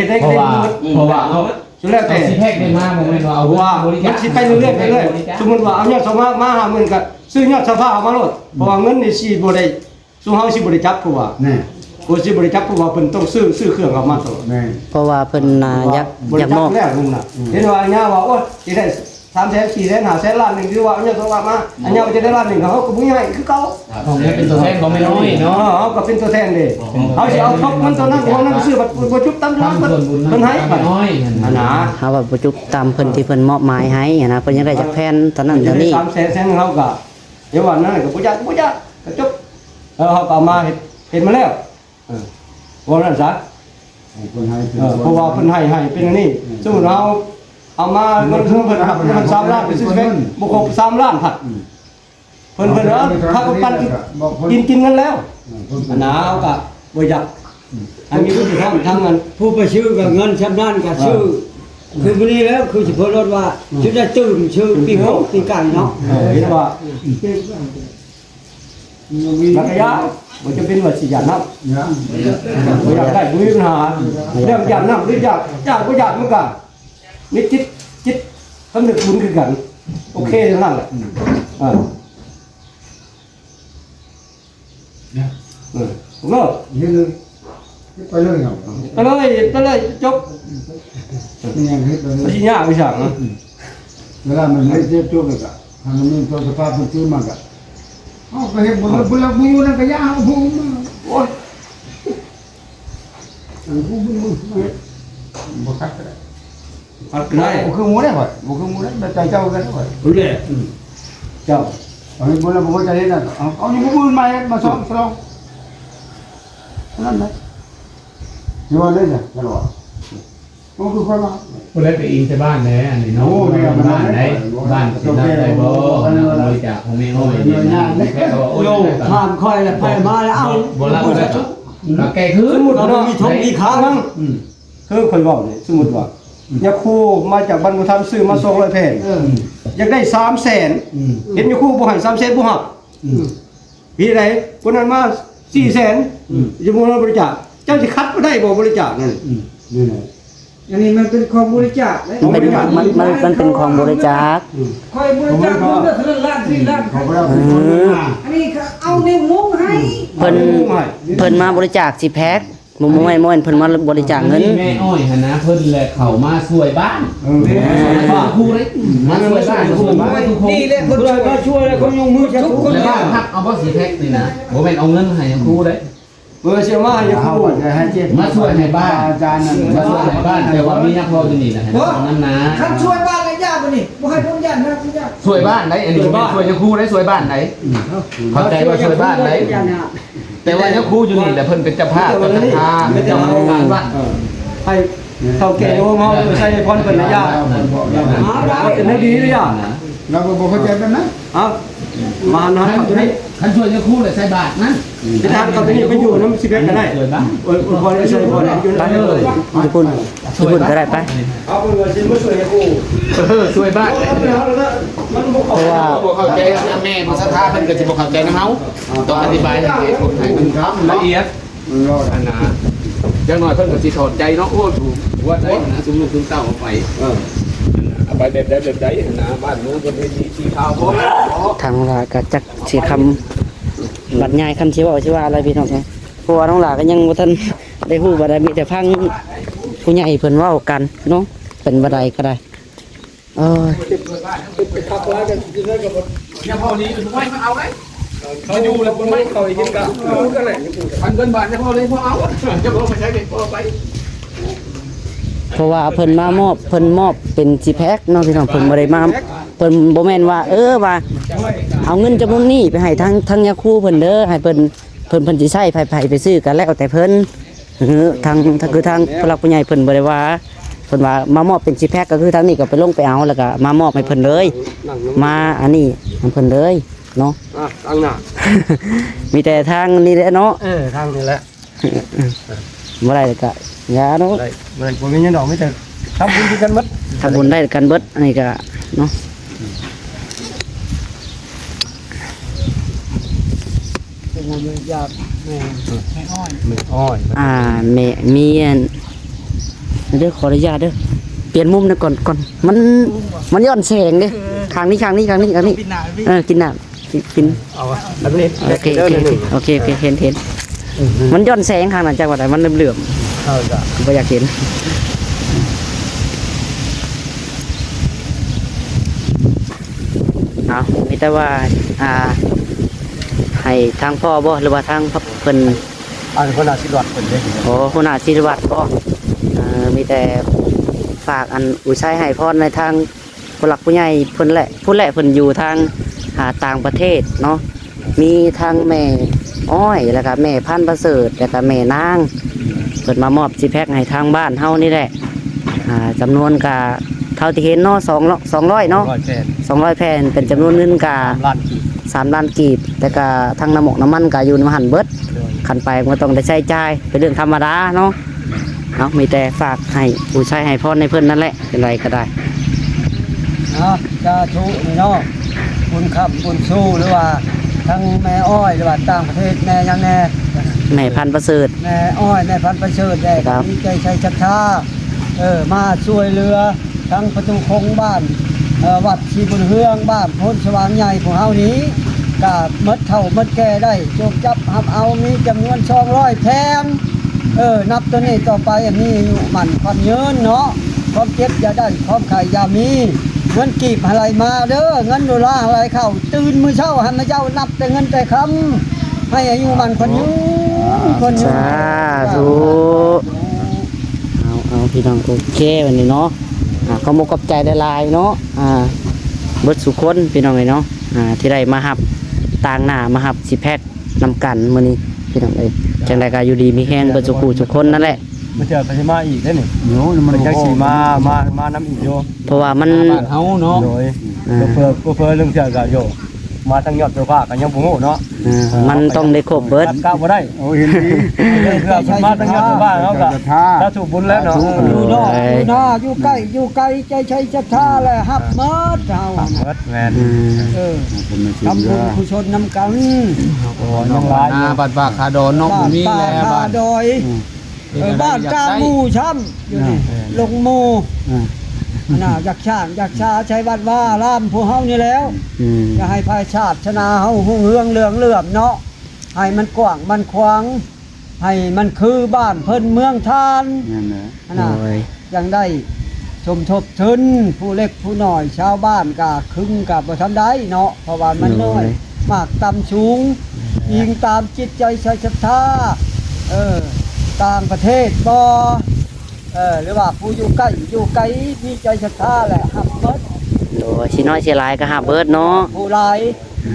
ໄດ້ ເພາະວ່າ ເພາະວ່າເຮົາ ສຸດແລ້ວແຕ່ ຊິແພັກໄດ້ມາ ບໍ່ແມ່ນວ່າເອົາ ເພາະວ່າມັນຊິໄປເລື້ອຍໆ ໄປເລື້ອຍ ສົມມຸດວ່າເອົາຍອດສະພາມາຫ້າໝື່ນ ກໍຊື້ຍອດສະພາມາໂລດ ເພາະວ່າເງິນນີ້ຊິບໍ່ໄດ້ ຊຸມເຮົາຊິບໍ່ໄດ້ຈັບ ເພາະວ່າ ແມ່ນ ໂອ້ ຊິບໍ່ໄດ້ຈັບ ເພາະວ່າເພິ່ນຕ້ອງຊື້ ຊື້ເຄື່ອງເຂົ້າມາຕະຫຼອດ ແມ່ນ ເພາະວ່າເພິ່ນນະ ຢາກ ຢາກມອບ ເພິ່ນຢາກມອບແລ້ວເງິນນະ ເຫັນວ່າຍາວວ່າ ໂອ້ຍ ຊິໄດ້ສາມແສນ ສີ່ແສນ ຫ້າແສນ ລ້ານໜຶ່ງ ຄືວ່າຍາວວ່າມາ ຍາວວ່າຈະໄດ້ລ້ານໜຶ່ງ ເຮົາກໍບໍ່ໃຫ້ຄືເກົ່າ ເຮົາເປັນຕົວແທນຂອງແມ່ນ້ອຍເນາະ ເອີ ເຮົາກໍເປັນຕົວແທນເດ້ ເຮົາຊິເອົາທົບເງິນຕົວນັ້ນ ຕົວນັ້ນ ຊື້ບັດບໍ່ຈຸບຕາມທີ່ເພິ່ນໃຫ້ ເພິ່ນໃຫ້ ອັນນະ ເຮົາວ່າບໍ່ຈຸບຕາມເພິ່ນທີ່ເພິ່ນມອບໝາຍໃຫ້ຫັ້ນນະ ເພິ່ນຢາກໄດ້ຈັກແຜ່ນ ຕອນນັ້ນຕອນນີ້ ສາມແສນ ແສນໜຶ່ງ ເຮົາກໍ ດຽວວ່ານັ້ນກໍບໍ່ຢາກ ບໍ່ຢາກ ກໍຈົບ ເອີ ເຮົາກໍເອົາມາເຮັດ ເຮັດມາແລ້ວ ເອີ ເວົ້ານັ້ນຊະ ເອີ ເພາະວ່າເພິ່ນໃຫ້ ໃຫ້ເປັນອັນນີ້ ອືມ ສົມມຸດເຮົາເອົາມາເງິນເພິ່ນ ເພິ່ນຮັບເງິນສາມລ້ານ ໄປຊື້ແພັກ ບໍ່ຄົບສາມລ້ານພັດ ອືມ ເພິ່ນ ເພິ່ນວ່າພາກັນປັນກິນ ກິນເງິນແລ້ວ ອືມ ອັນນາ ເຮົາກໍບໍ່ຢາກ ອືມ ໃຫ້ມີຜູ້ທີ່ທຳທາງນັ້ນ ຜູ້ໄປຊື້ກໍເງິນຊ່ຳນັ້ນກໍຊື້ ເອີ ຄືມື້ນີ້ແລ້ວ ຄືຊິເພິ່ນລອດວ່າ ອືມ ຊິໄດ້ຕື່ມຊື້ ອືມ ປີ້ງກົບປີ້ງໄກ່ເນາະ ເອີ ເຫັນວ່າ ອືມ ມັນກໍຢ່າ ບໍ່ຈຳເປັນວ່າຊິຢ່ານຳ ບໍ່ຢາກໄດ້ ບໍ່ມີບັນຫາ ເລື່ອງຢ່ານຳ ຫຼື ຢາກ ຢາກບໍ່ຢາກ ມັນກໍມີຈິດ ຈິດສຳນຶກບຸນຄືກັນ ໂອເຄ ເທົ່ານັ້ນແຫຼະ ອືມ ເອີ ເອີ ເນາະ ເຮັດເລີຍ ເຮັດໄປເລີຍເນາະ ໄປເລີຍ ເຮັດໄປເລີຍ ຈົບ ແມ່ນ ເຮັດໄປເລີຍ ມັນຊິຍາກອີຫຍັງ ອືມ ເວລາມັນເຮັດ ເຮັດຈົບແລ້ວກະ ໃຫ້ມັນມີຕົວສະພາບເປັນຈິງມາກະ ເຮົາກະເຮັດບໍ່ເລີຍ ເວລາບໍ່ຢູ່ນັ້ນກະຢ່າເອົາຜູ້ມາ ໂອ້ຍ ອັນຜູ້ມາເຮັດ ບໍ່ຄັກກະໄດ້ ຄັກກະໄດ້ ບໍ່ຄືໝູ່ເດ້ຂ້ອຍ ບໍ່ຄືໝູ່ເດ້ ແບບໃຈເຈົ້າກັນຂ້ອຍ ພຸ້ນແຫຼະ ອືມ ເຈົ້າ ເອົາເຮັດບໍ່ແລ້ວບໍ່ພໍໃຈເຮັດນະ ເອົາ ເອົາຢູ່ຜູ້ອື່ນມາເຮັດ ມາສອນສະຫຼອງ ເທົ່ານັ້ນແຫຼະ ຊິວ່າໄດ້ຊະ ຄັນວ່າ ບໍ່ຄືຂ້ອຍວ່າ ຜູ້ໃດໄປອີງໃສ່ບ້ານແດ່ ອັນນີ້ເນາະ ໂອ້ ແມ່ນ ບ້ານໃດ ບ້ານຊິຮັບໄດ້ບໍ່ ອັນນັ້ນບໍລິຈາກຂອງແມ່ອ້ອຍນີ້ນະ ແຕ່ວ່າ ໂອ້ຍ ໂຍ ຖາມຂ້ອຍລະ ໃຜມາລະ ເອົ້າ ບໍ່ຮັບແລ້ວ ກໍແກ້ຄືນ ສົມມຸດວ່າມີທົງມີຄານຳ ອືມ ຄືຂ້ອຍເວົ້ານີ້ ສົມມຸດວ່າ ອືມ ຍາຄູມາຈາກບັນບຸທັນ ຊື້ມາສອງຮ້ອຍແຜ່ນ ເອີ ຢາກໄດ້ສາມແສນ ອືມ ເຫັນຍາຄູບໍ່ໃຫ້ ສາມແສນບໍ່ຮັບ ອືມ ເຮັດໃດ ຄົນນັ້ນມາສີ່ແສນ ອືມ ຈະບໍ່ມາບໍລິຈາກ ເຈົ້າຊິຂັດບໍ່ໄດ້ບໍ່ບໍລິຈາກນັ້ນ ອືມ ນີ້ແຫຼະ ອັນນີ້ມັນເປັນຂອງບໍລິຈາກເດ້ ມັນເປັນ ມັນ ມັນ ມັນເປັນຂອງບໍລິຈາກ ອືມ ຂ້ອຍບໍລິຈາກເງິນເດືອນເທົ່ານັ້ນລ້ານ ສີ່ລ້ານ ເຂົາບໍ່ໄດ້ເອົາເງິນມາ ອັນນີ້ກໍເອົາແນວມຸງໃຫ້ ເພິ່ນ ເພິ່ນມາບໍລິຈາກຊິແພັກ ບໍ່ ບໍ່ແມ່ນ ບໍ່ແມ່ນເພິ່ນມາບໍລິຈາກເງິນ ແມ່ອ້ອຍຫັ້ນນະ ເພິ່ນແຫຼະເຂົ້າມາຊ່ວຍບ້ານ ເອີ ມາຊ່ວຍບ້ານ ມາຊ່ວຍບ້ານ ມາຊ່ວຍບ້ານ ນີ້ແຫຼະເພິ່ນມາຊ່ວຍແລ້ວ ເພິ່ນຍົກມືຈັບທຸກຄົນ ແຕ່ວ່າຮັບເອົາບໍ່ຊິແພັກນີ້ນະ ບໍ່ແມ່ນເອົາເງິນໃຫ້ຄູເດ້ ເອີ ຊິເອົາມາໃຫ້ຄູ ມາຊ່ວຍໃຫ້ບ້ານ ອາຈານນັ້ນ ມາຊ່ວຍໃຫ້ບ້ານ ແຕ່ວ່າມີຍາພໍ່ຢູ່ນີ້ນະ ໃຫ້ນຳນາ ຄັນຊ່ວຍບ້ານລະຢ່າ ບັດນີ້ບໍ່ໃຫ້ຜົນຍານນະ ຊ່ວຍບ້ານໃດ ອັນນີ້ບໍ່ແມ່ນຊ່ວຍຍາຄູໃດ ຊ່ວຍບ້ານໃດ ເຂົ້າໃຈວ່າຊ່ວຍບ້ານໃດ ແຕ່ວ່າຍາຄູຢູ່ນີ້ແຫຼະ ເພິ່ນເປັນເຈົ້າພາບ ເຈົ້າສັດທາ ເປັນເຈົ້າອາທິການວັດ ເອີ ໃຫ້ເຖົ້າແກ່ໂຍມເຮົາໄປໃສ່ພອນເພິ່ນລະຢ່າ ເປັນແນວດີລະຢ່າ ເຮົາກໍບໍ່ເຂົ້າໃຈແບບນັ້ນ. ເອົ້າ ມານະ ຄັນ ເຂົ້າຕົວນີ້ ຄັນຊ່ວຍຍາຄູແລ້ວໃສ່ບາດນະ ໄປຖາມເຂົາຕົວນີ້ ໄປຢູ່ນຳຊິແບກກໍໄດ້ ຊ່ວຍບ້ານ ໂອ້ຍ ຂໍໃຫ້ຊ່ວຍ ຂໍໃຫ້ຢູ່ນຳເລີຍ ຢູ່ພຸ້ນ ຢູ່ພຸ້ນກໍໄດ້ໄປ ເອົາເພິ່ນວ່າຊິມາຊ່ວຍຍາຄູ ເອີ ຊ່ວຍບ້ານ ມັນບໍ່ເຂົ້າໃຈ ເພາະວ່າ ບໍ່ເຂົ້າໃຈ ແມ່ບໍ່ສັດທາ ເພິ່ນກໍຊິບໍ່ເຂົ້າໃຈນຳເຮົາ ຕ້ອງອະທິບາຍໃຫ້ເຂົາໃຫ້ມັນລະອຽດ. ອັນນະ ຢ່າງໜ້ອຍເພິ່ນກໍຊິຖອນໃຈເນາະ ໂອ້ ຖືກຫົວໃຈນະ ຊຸມລູກຊຸມເຕົ້າເອົາໄປ ເອີ ອັນນະ ເອົາໄປແບບໃດແບບໃດຫັ້ນນະ ບ້ານເມືອງເພິ່ນເຮັດດີສີຂາວບໍ່ ທາງລາວກໍຈັກຊິຄຳບັນຍາຍ ຄຳຊິເວົ້າຊິວ່າອະໄລພີ່ນ້ອງເອີຍ ເພາະວ່ານ້ອງຫຼ້າກໍຍັງບໍ່ທັນໄດ້ຮູ້ວ່າໃດ ມີແຕ່ຟັງຜູ້ໃຫຍ່ເພິ່ນເວົ້າກັນເນາະ ເປັນວ່າໃດກໍໄດ້. ເອີຍ ຄັກຫຼາຍກັນຢູ່ເລີຍກັບ ຍາພໍ່ນີ້ໄວ້ມາເອົາໄດ້ ມາຢູ່ແລ້ວຄົນໃໝ່ເຂົ້າອີກກະຄືກັນແຫຼະ ອັນເງິນບາດຍາພໍ່ເລີຍບໍ່ເອົາ ຍາພໍ່ໄປໃຊ້ເປັນພໍ່ໄປ ເພາະວ່າເພິ່ນມາມອບ ເພິ່ນມອບເປັນຊິແພັກເນາະພີ່ນ້ອງ ເພິ່ນບໍ່ໄດ້ມາ ເພິ່ນບໍ່ແມ່ນວ່າ ເອີ ວ່າເອົາເງິນຈຳນວນນີ້ໄປໃຫ້ທາງ ທາງຍາຄູເພິ່ນເດີ ໃຫ້ເພິ່ນ ເພິ່ນ ເພິ່ນຊິໃຊ້ໃຜ ໃຜໄປຊື້ກໍແລ້ວແຕ່ເພິ່ນ ເອີ ທາງ ທາງ ຄືທາງຜູ້ຫຼັກຜູ້ໃຫຍ່ເພິ່ນບໍ່ໄດ້ວ່າ ເພິ່ນວ່າມາມອບເປັນຊິແພັກ ກໍຄືທາງນີ້ກໍໄປລົງໄປເອົາ ແລ້ວກໍມາມອບໃຫ້ເພິ່ນເລີຍ ມາອັນນີ້ນຳເພິ່ນເລີຍເນາະ ອ່ະ ທາງໜ້າ ມີແຕ່ທາງນີ້ແຫຼະເນາະ ເອີ ທາງນີ້ແຫຼະ ບໍ່ໄດ້ກໍຢ່າເນາະ ບໍ່ໄດ້ ບໍ່ໄດ້ ບໍ່ມີຫຍັງດອກ ມີແຕ່ທຳບຸນຄືກັນໝົດ ທຳບຸນໄດ້ກັນເບິດ ອັນນີ້ກໍເນາະ. ເປັນຫຍັງຢາກແມ່ ແມ່ອ້ອຍ ແມ່ອ້ອຍ ອ່າ ແມ່ມີອັນ ເດີ ຂໍອະນຸຍາດເດີ ປ່ຽນມຸມໜ້ອຍກ່ອນ ກ່ອນ ມັນ ມັນຍ້ອນແສງເດ້ ເອີ ຂ້າງນີ້ ຂ້າງນີ້ ຂ້າງນີ້ ຂ້າງນີ້ ເອີ ກິນນ້ຳ ກິນ ກິນ ເອົາອັນນີ້ ໂອເຄ ໂອເຄ ໂອເຄ ໂອເຄ ເຫັນ ເຫັນ ມັນຍ້ອນແສງຂ້າງນັ້ນ ຈັກວ່າໃດ ມັນເຫຼື້ອມໆ ເອົາ ບໍ່ຢາກເຫັນ. ເອົາ ມີແຕ່ວ່າ ອ່າ ໃຫ້ທາງພໍ່ບໍ່ ຫຼືວ່າທາງເພິ່ນ ອັນຫົວໜ້າສິດວັດເພິ່ນເດ້ ໂອ້ ຫົວໜ້າສິດວັດບໍ່ ເອີ ມີແຕ່ຝາກອັນອຸໄຊໃຫ້ພອນໃນທາງຜູ້ຫຼັກຜູ້ໃຫຍ່ເພິ່ນແຫຼະ ພຸ້ນແຫຼະ ເພິ່ນຢູ່ທາງ ອ່າ ຕ່າງປະເທດເນາະ ມີທັງແມ່ອ້ອຍ ແລ້ວກະແມ່ພັນປະເສີດ ແລ້ວກະແມ່ນາງ ເພິ່ນມາມອບຊິແພັກໃຫ້ທາງບ້ານເຮົານີ້ແຫຼະ ອ່າ ຈຳນວນກະເທົ່າທີ່ເຫັນເນາະ ສອງ ສອງຮ້ອຍເນາະ ສອງຮ້ອຍແຜ່ນ ສອງຮ້ອຍແຜ່ນ ເປັນຈຳນວນເງິນກະ ສາມລ້ານກີບ ສາມລ້ານກີບ ແຕ່ກະທັງນ້ຳໝົກນ້ຳມັນກະຢູ່ນຳຫັ້ນເບິດ ໂດຍ ຄັນໄປມັນກໍຕ້ອງໄດ້ໃຊ້ຈ່າຍ ເປັນເລື່ອງທຳມະດາເນາະ ເອົາ ມີແຕ່ຝາກໃຫ້ ອຸໄຊໃຫ້ພອນໃຫ້ເພິ່ນນັ້ນແຫຼະ ຈັ່ງໃດກໍໄດ້ ເນາະ ສາທຸເນາະ ບຸນຄ້ຳບຸນຊູ ຫຼືວ່າທັງແມ່ອ້ອຍ ຫຼືວ່າຕ່າງປະເທດ ແມ່ຫຍັງແດ່ ແມ່ພັນປະເສີດ ແມ່ອ້ອຍ ແມ່ພັນປະເສີດແດ່ ຄຣັບ ມີໃຈໃສ່ສັດທາ ເອີ ມາຊ່ວຍເຫຼືອທັງປະຕູຄົງບ້ານ ເອີ ວັດ ທີ່ບຸນເຮືອງ ບ້ານໂພນສະຫວ່າງໃຫຍ່ ພວກເຮົານີ້ກະໝົດເຖົ້າໝົດແກ່ໄດ້ ຈົງຈັບຮັບເອົາ ມີຈຳນວນສອງຮ້ອຍແຜ່ນ ເອີ ນັບແຕ່ນີ້ຕໍ່ໄປ ມີອາຍຸໝັ້ນຂວັນຍືນເນາະ ຄວາມເຈັບຢ່າໄດ້ ຄວາມໄຂ້ຢ່າມີ ເງິນກີບໃຫ້ໄຫຼມາເດີ ເງິນໂດລາໃຫ້ໄຫຼເຂົ້າ ຕື່ນມື້ເຊົ້າໃຫ້ມາເຈົ້ານັບແຕ່ເງິນແຕ່ຄຳ ໃຫ້ອາຍຸໝັ້ນຂວັນຍືນ ຂວັນຍືນ ສາທຸ ເອົາ ເອົາ ພີ່ນ້ອງ ໂອເຄ ວັນນີ້ເນາະ ອ່າ ຂໍຂອບໃຈຫຼາຍໆເນາະ ອ່າ ເບິດສູ່ຄົນ ພີ່ນ້ອງເອີຍເນາະ ອ່າ ທີ່ໄດ້ມາຮັບຕາງໜ້າ ມາຮັບຊິແພັກນຳກັນມື້ນີ້ ພີ່ນ້ອງເອີຍ ຈັ່ງໃດກໍຢູ່ດີມີແຮງເບິດສູ່ຜູ້ສູ່ຄົນນັ້ນແຫຼະ ມື້ເທື່ອກໍຊິມາອີກເດ້ນີ້ ໂອ້ຍ ມັນ ເພິ່ນຍັງຊິມາ ມາ ມານຳອີກຢູ່ ເພາະວ່າມັນ ບ້ານເຮົາເນາະ ໂດຍ ອ່າ ເພື່ອ ເພື່ອ ເພື່ອເລື່ອງເທື່ອກໍຢູ່ ມາທາງຍອດໂຕພາກກໍຍັງບໍ່ຮູ້ເນາະ ເອີ ມັນຕ້ອງໄດ້ຄົບເບິດ ກະບໍ່ໄດ້ ໂອ້ ເຫັນດີ ເລື່ອງເພື່ອເພິ່ນມາທາງຍອດໂຕພາກ ເຮົາກໍສາທຸບຸນແລ້ວເນາະ ຢູ່ນອກຢູ່ນາ ຢູ່ໃກ້ຢູ່ໄກ ໃຈໃສສັດທາແລະຮັບໝົດເຮົາ ຮັບໝົດ ແມ່ນ ເອີ ເອີ ທຳບຸນກຸສົນນຳກັນ ໂອ້ ຍັງຫຼາຍຢູ່ ບ້ານປ່າຄາດອນເນາະ ບໍ່ມີແລ້ວ ບ້ານປ່າຄາດອຍ ເອີ ບ້ານກາງໝູ່ຊ້ຳ ຢູ່ນີ້ ອ່າ ລົງໝູ່ ອ່າ ອັນນ່າ ຢາກສ້າງຢາກສາໃສ່ວັດວາອາລາມພວກເຮົານີ້ແລ້ວ ອືມ ຢາກໃຫ້ພາຍສາສະໜາເຮົາຮຸ່ງເຮືອງເຫຼືອງເຫຼື້ອມເນາະ ໃຫ້ມັນກວ້າງມັນຂວາງ ໃຫ້ມັນຄືບ້ານເພິ່ນເມືອງທ່ານ ແມ່ນແຫຼະ ອັນນ່າ ໂດຍ ຈັ່ງໄດ້ສົມທົບທຶນ ຜູ້ເລັກຜູ້ນ້ອຍ ຊາວບ້ານກະຄຶງກະບໍ່ທັນໄດ້ເນາະ ເພາະວ່າມັນນ້ອຍ ໂດຍ ໝາກຕ່ຳສູງ ອີງຕາມຈິດໃຈໃສ່ສັດທາ ເອີ ຕ່າງປະເທດບໍ່ ເອີ ຫຼືວ່າຜູ້ຢູ່ໃກ້ຢູ່ໄກ ມີໃຈສັດທາແຫຼະຮັບເບິດ ໂດຍ ຊິນ້ອຍຊິຫຼາຍກໍຮັບເບິດເນາະ ຜູ້ຫຼາຍ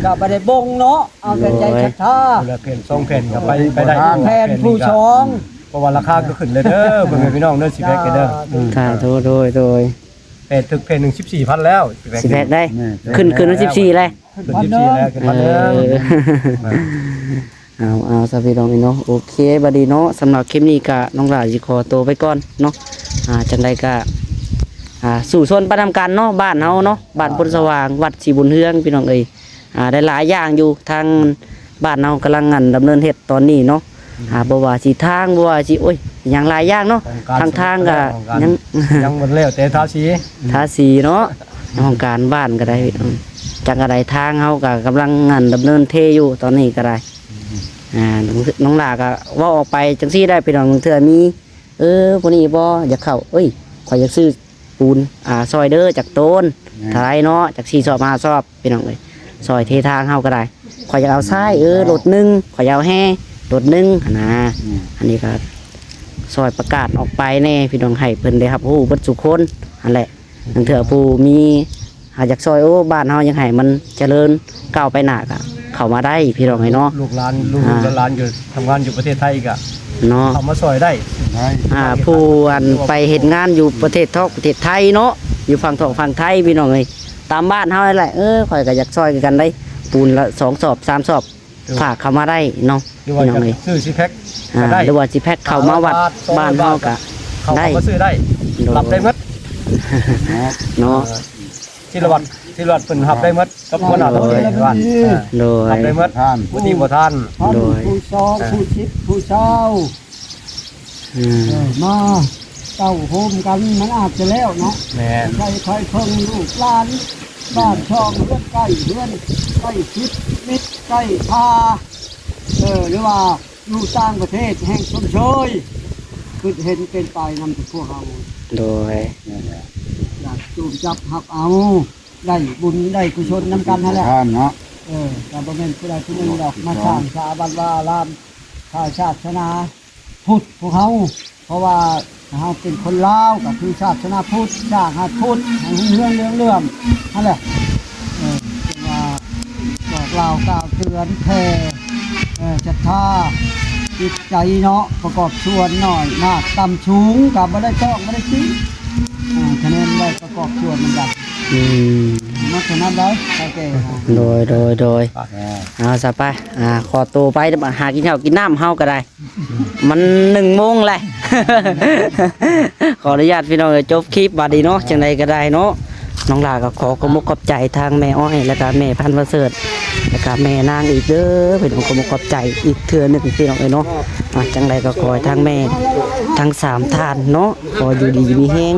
ກໍບໍ່ໄດ້ບົ່ງເນາະ ເອົາແຕ່ໃຈສັດທາ ໂດຍ ຄົນລະແຜ່ນສອງແຜ່ນກໍໄປ ໄປໄດ້ ແຜ່ນຜູ້ສອງ ເພາະວ່າລາຄາກໍຂຶ້ນເລີຍເດີ ພໍ່ແມ່ພີ່ນ້ອງເດີ ຊິແພັກເດີ ສາທຸ ໂດຍ ໂດຍ. ແພກ ຖືກແພກໜຶ່ງ ສິບສີ່ພັນແລ້ວ ຊິແພັກໄດ້ ແມ່ນ ຂຶ້ນ ຂຶ້ນມາສິບສີ່ແລ້ວ ຂຶ້ນສິບສີ່ແລ້ວ ຂຶ້ນພັນໜຶ່ງ ເອີ ເອົາ ເອົາ ຊະພີ່ນ້ອງເອີຍເນາະ ໂອເຄ ບັດນີ້ເນາະ ສຳລັບຄລິບນີ້ກະນ້ອງຫຼ້າຊິຂໍໂຕໄປກ່ອນເນາະ ອ່າ ຈັ່ງໃດກະ ອ່າ ສູ້ຊົນໄປນຳກັນເນາະ ບ້ານເຮົາເນາະ ບ້ານໂພນສະຫວ່າງ ວັດສີບຸນເຮືອງ ພີ່ນ້ອງເອີຍ ອ່າ ໄດ້ຫຼາຍຢ່າງຢູ່ ທາງບ້ານເຮົາກຳລັງ ອັນ ດຳເນີນເຮັດຕອນນີ້ເນາະ ອືມ ອ່າ ບໍ່ວ່າຊິທາງ ບໍ່ວ່າຊິ ໂອ້ຍ ຫຍັງຫຼາຍຢ່າງເນາະ ທາງ ທາງກະ ໂຄງການ ຍັງ ຍັງບໍ່ແລ້ວ ແຕ່ທາສີ ທາສີເນາະ ໂຄງການບ້ານກະໄດ້ ອືມ ຈັ່ງກະໄດ້ ທາງເຮົາກະກຳລັງ ອັນ ດຳເນີນເທຢູ່ຕອນນີ້ກະໄດ້ ອືມ ອ່າ ນ້ອງຫຼ້າກະເວົ້າອອກໄປຈັ່ງຊີ້ໄດ້ ພີ່ນ້ອງ ເທື່ອມີ ເອີ ຜູ້ນີ້ບໍ່ຢາກເຂົ້າ ເອີຍ ຂ້ອຍຢາກຊື້ ປູນ ອ່າ ຊ່ອຍເດີ ຈັກໂຕນ ແມ່ນ ເທົ່າໃດເນາະ ຈັກສີ່ສອບຫ້າສອບ ພີ່ນ້ອງເອີຍ ຊ່ອຍເທທາງເຮົາກໍໄດ້ ຂ້ອຍຢາກເອົາຊາຍ ເອີ ລົດໜຶ່ງ ຂ້ອຍຢາກເອົາແຮ່ລົດໜຶ່ງຫັ້ນນະ ແມ່ນ ອັນນີ້ກໍຊ່ອຍປະກາດອອກໄປແດ່ ພີ່ນ້ອງ ໃຫ້ເພິ່ນໄດ້ຮັບຮູ້ເບິດສູ່ຄົນຫັ້ນແຫຼະ ລາງເທື່ອຜູ້ມີ ຫາກຢາກຊ່ອຍ ໂອ້ ບ້ານເຮົາຢາກໃຫ້ມັນຈະເລີນກ້າວໄປໜ້າກະເຂົ້າມາໄດ້ ພີ່ນ້ອງເອີຍເນາະ ລູກຫຼານ ລູກ ອ່າ ຫຼານຢູ່ ທຳງານຢູ່ປະເທດໄທກະເນາະ ເຂົ້າມາຊ່ອຍໄດ້ ໄດ້ ອ່າ ຜູ້ອັນໄປເຮັດງານຢູ່ປະເທດທອກປະເທດໄທເນາະ ຢູ່ຝັ່ງທອກຝັ່ງໄທ ພີ່ນ້ອງເອີຍ ຕາມບ້ານເຮົາຫັ້ນແຫຼະ ເອີ ຂ້ອຍກະຢາກຊ່ອຍຄືກັນໄດ໋ ປູນລະສອງສອບສາມສອບ ເອີ ຝາກເຂົ້າມາໄດ້ເນາະ ຫຼືວ່າ ພີ່ນ້ອງເອີຍ ຊື້ຊິແພັກ ອ່າ ກໍໄດ້ ຫຼືວ່າຊິແພັກເຂົ້າມາວັດ ສາມຮ້ອຍບາດ ບ້ານເຮົາກະ ສອງຮ້ອຍບາດ ເຂົ້າ ໄດ້ ເຂົ້າມາຊື້ໄດ້ ໂດຍ ຮັບໄດ້ໝົດ ເນາະ ເອີ ສິລະວັດ ສິລະວັດເພິ່ນຮັບໄດ້ໝົດ ກັບຫົວໜ້າຕຳຫຼວດ ໂດຍ ເພິ່ນວ່າ ໂດຍ ເອີ ຮັບໄດ້ໝົດ ທ່ານ ຜູ້ດີບໍ່ທ່ານ ທ່ານ ໂດຍ ຜູ້ຊອງ ເອີ ຜູ້ສິບ ຜູ້ຊາວ ອືມ ເອີ ມາເຕົ້າໂຮມກັນ ມັນອາດຈະແລ້ວເນາະ ແມ່ນ ໃສ່ໄຟເພິ່ງລູກຫຼານ ບ້ານຊ່ອງ ເຮືອນໃກ້ ເຮືອນໃກ້ຊິດມິດໃກ້ພາ ເອີ ຫຼືວ່າຢູ່ຕ່າງປະເທດແຫ່ງຊົມເຊີຍ ຄິດເຫັນເປັນໄປນຳພວກເຮົາ ໂດຍ ຢາກຈູມຈັບຮັບເອົາ ໄດ້ບຸນໄດ້ກຸສົນນຳກັນຫັ້ນແຫຼະ ທ່ານເນາະ ເອີ ກໍບໍ່ແມ່ນຜູ້ໃດຜູ້ໜຶ່ງດອກ ມາສ້າງສາວັດວາອາລາມ ທາງສາສະໜາພຸດຂອງເຮົາ ເພາະວ່າເຮົາເປັນຄົນລາວ ກໍຄືສາສະໜາພຸດ ສ້າງໃຫ້ພຸດໃຫ້ຮຸ່ງເຮືອງເຫຼືອງເຫຼື້ອມຫັ້ນແຫຼະ ເອີ ຈຶ່ງວ່າບອກກ່າວກ່າວເຕືອນແຜ່ ເອີ ສັດທາຈິດໃຈເນາະ ປະກອບສ່ວນໜ້ອຍມາກຕ່ຳສູງ ກໍບໍ່ໄດ້ຕ້ອງບໍ່ໄດ້ຕິ ອ່າ ຄະແນນໄດ້ປະກອບສ່ວນນຳກັນ ອືມ ມັກສະໜັບໄດ້ ເຖົ້າແກ່ ໂດຍ ໂດຍ ໂດຍ ອ່າ ເອົາຊະໄປ ອ່າ ຂໍໂຕໄປຫາກິນເຂົ້າກິນນ້ຳເຮົາກໍໄດ້ ມັນໜຶ່ງໂມງແຫຼະ ຂໍອະນຸຍາດພີ່ນ້ອງເອີຍ ຈົບຄລິບບາດນີ້ເນາະ ຈັ່ງໃດກໍໄດ້ເນາະ ນ້ອງຫຼ້າກໍຂໍຂອບອົກຂອບໃຈທາງແມ່ອ້ອຍ ແລ້ວກໍແມ່ພັນປະເສີດ ແລ້ວກໍແມ່ນາງອີກເດີ ພີ່ນ້ອງ ຂອບອົກຂອບໃຈອີກເທື່ອໜຶ່ງພີ່ນ້ອງເອີຍເນາະ ອ່າ ຈັ່ງໃດກໍຂໍໃຫ້ທາງແມ່ທັງສາມທ່ານເນາະ ຂໍຢູ່ດີມີແຮງ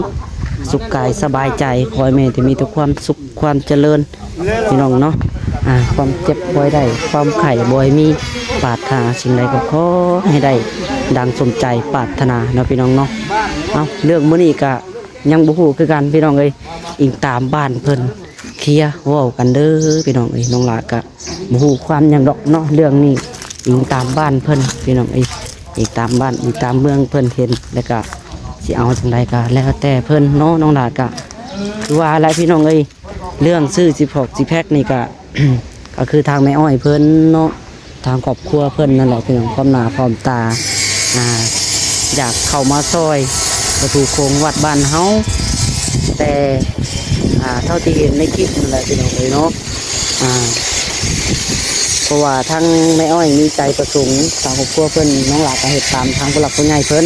ສຸກກາຍສະບາຍໃຈ ຂໍໃຫ້ແມ່ໄດ້ມີແຕ່ຄວາມສຸກ ຄວາມຈະເລີນ ພີ່ນ້ອງເນາະ ອ່າ ຄວາມເຈັບບໍ່ໃຫ້ໄດ້ ຄວາມໄຂ້ບໍ່ໃຫ້ມີ ປາດຖະໜາສິ່ງໃດກໍຂໍໃຫ້ໄດ້ດັ່ງສົມໃຈປາດຖະໜາເນາະ ພີ່ນ້ອງເນາະ ເອົ້າ ເລື່ອງມື້ນີ້ກະຍັງບໍ່ຮູ້ຄືກັນ ພີ່ນ້ອງເອີຍ ອີງຕາມບ້ານເພິ່ນເຄຍເວົ້າກັນເດີ ພີ່ນ້ອງເອີຍ ນ້ອງຫຼ້າກະບໍ່ຮູ້ຄວາມຫຍັງດອກເນາະ ເລື່ອງນີ້ ອີງຕາມບ້ານເພິ່ນ ພີ່ນ້ອງເອີຍ ອີງຕາມບ້ານ ອີງຕາມເມືອງເພິ່ນເຫັນ ແລ້ວກະຊິເອົາຈັ່ງໃດກະແລ້ວແຕ່ເພິ່ນເນາະ ນ້ອງຫຼ້າກະ ຄືວ່າແຫຼະ ພີ່ນ້ອງເອີຍ ເລື່ອງຊື້ຊິພອກຊິແພັກນີ້ກະ ກໍຄືທາງແມ່ອ້ອຍເພິ່ນເນາະ ທາງຄອບຄົວເພິ່ນນັ້ນແຫຼະ ພີ່ນ້ອງ ພ້ອມໜ້າພ້ອມຕາ ອ່າ ຢາກເຂົ້າມາຊ່ອຍປະຕູໂຂງວັດບ້ານເຮົາ ແຕ່ ອ່າ ເທົ່າທີ່ເຫັນໃນຄລິບນັ້ນແຫຼະ ພີ່ນ້ອງເອີຍເນາະ ອ່າ ເພາະວ່າທາງແມ່ອ້ອຍມີໃຈປະສົງ ທາງຄອບຄົວເພິ່ນ ນ້ອງຫຼ້າກໍເຮັດຕາມທາງຜູ້ຫຼັກຜູ້ໃຫຍ່ເພິ່ນ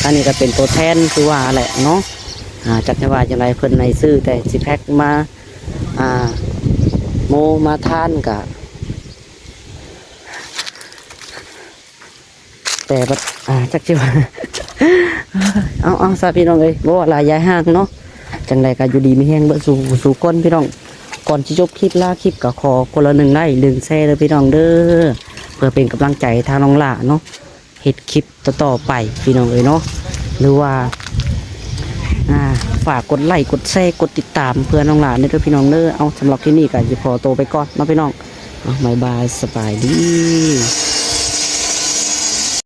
ອັນນີ້ກໍເປັນຕົວແທນຄືວ່າແຫຼະເນາະ ອ່າ ຈັກຈະວ່າຈັ່ງໃດ ເພິ່ນໃຫ້ຊື້ແຕ່ຊິແພັກມາ ອ່າ ໂມມາທານກະ ແຕ່ບັດ ອ່າ ຈັກຊິວ່າ ເອົາ ເອົາຊະ ພີ່ນ້ອງເອີຍ ບໍ່ວ່າຫຼາຍຢາຍຫ່າງເນາະ ຈັ່ງໃດກໍຢູ່ດີມີແຮງເບິດສູ່ ສູ່ຄົນ ພີ່ນ້ອງ ກ່ອນຊິຈົບຄລິບລາຄລິບ ກໍຂໍຄົນລະໜຶ່ງໄລ້ ໜຶ່ງແຊເດີ ພີ່ນ້ອງເດີ ເພື່ອເປັນກຳລັງໃຈທາງນ້ອງຫຼ້າເນາະ ເຮັດຄລິບຕໍ່ໆໄປ ພີ່ນ້ອງເອີຍເນາະ ຫຼືວ່າ ອ່າ ຝາກກົດໄລ້ ກົດແຊ ກົດຕິດຕາມເພື່ອນ້ອງຫຼ້າແດ່ເດີ ພີ່ນ້ອງເດີ ເອົາ ສຳລັບຄລິບນີ້ກໍຊິຂໍໂຕໄປກ່ອນເນາະ ພີ່ນ້ອງ ເອົາ ບາຍບາຍ ສະບາຍດີ.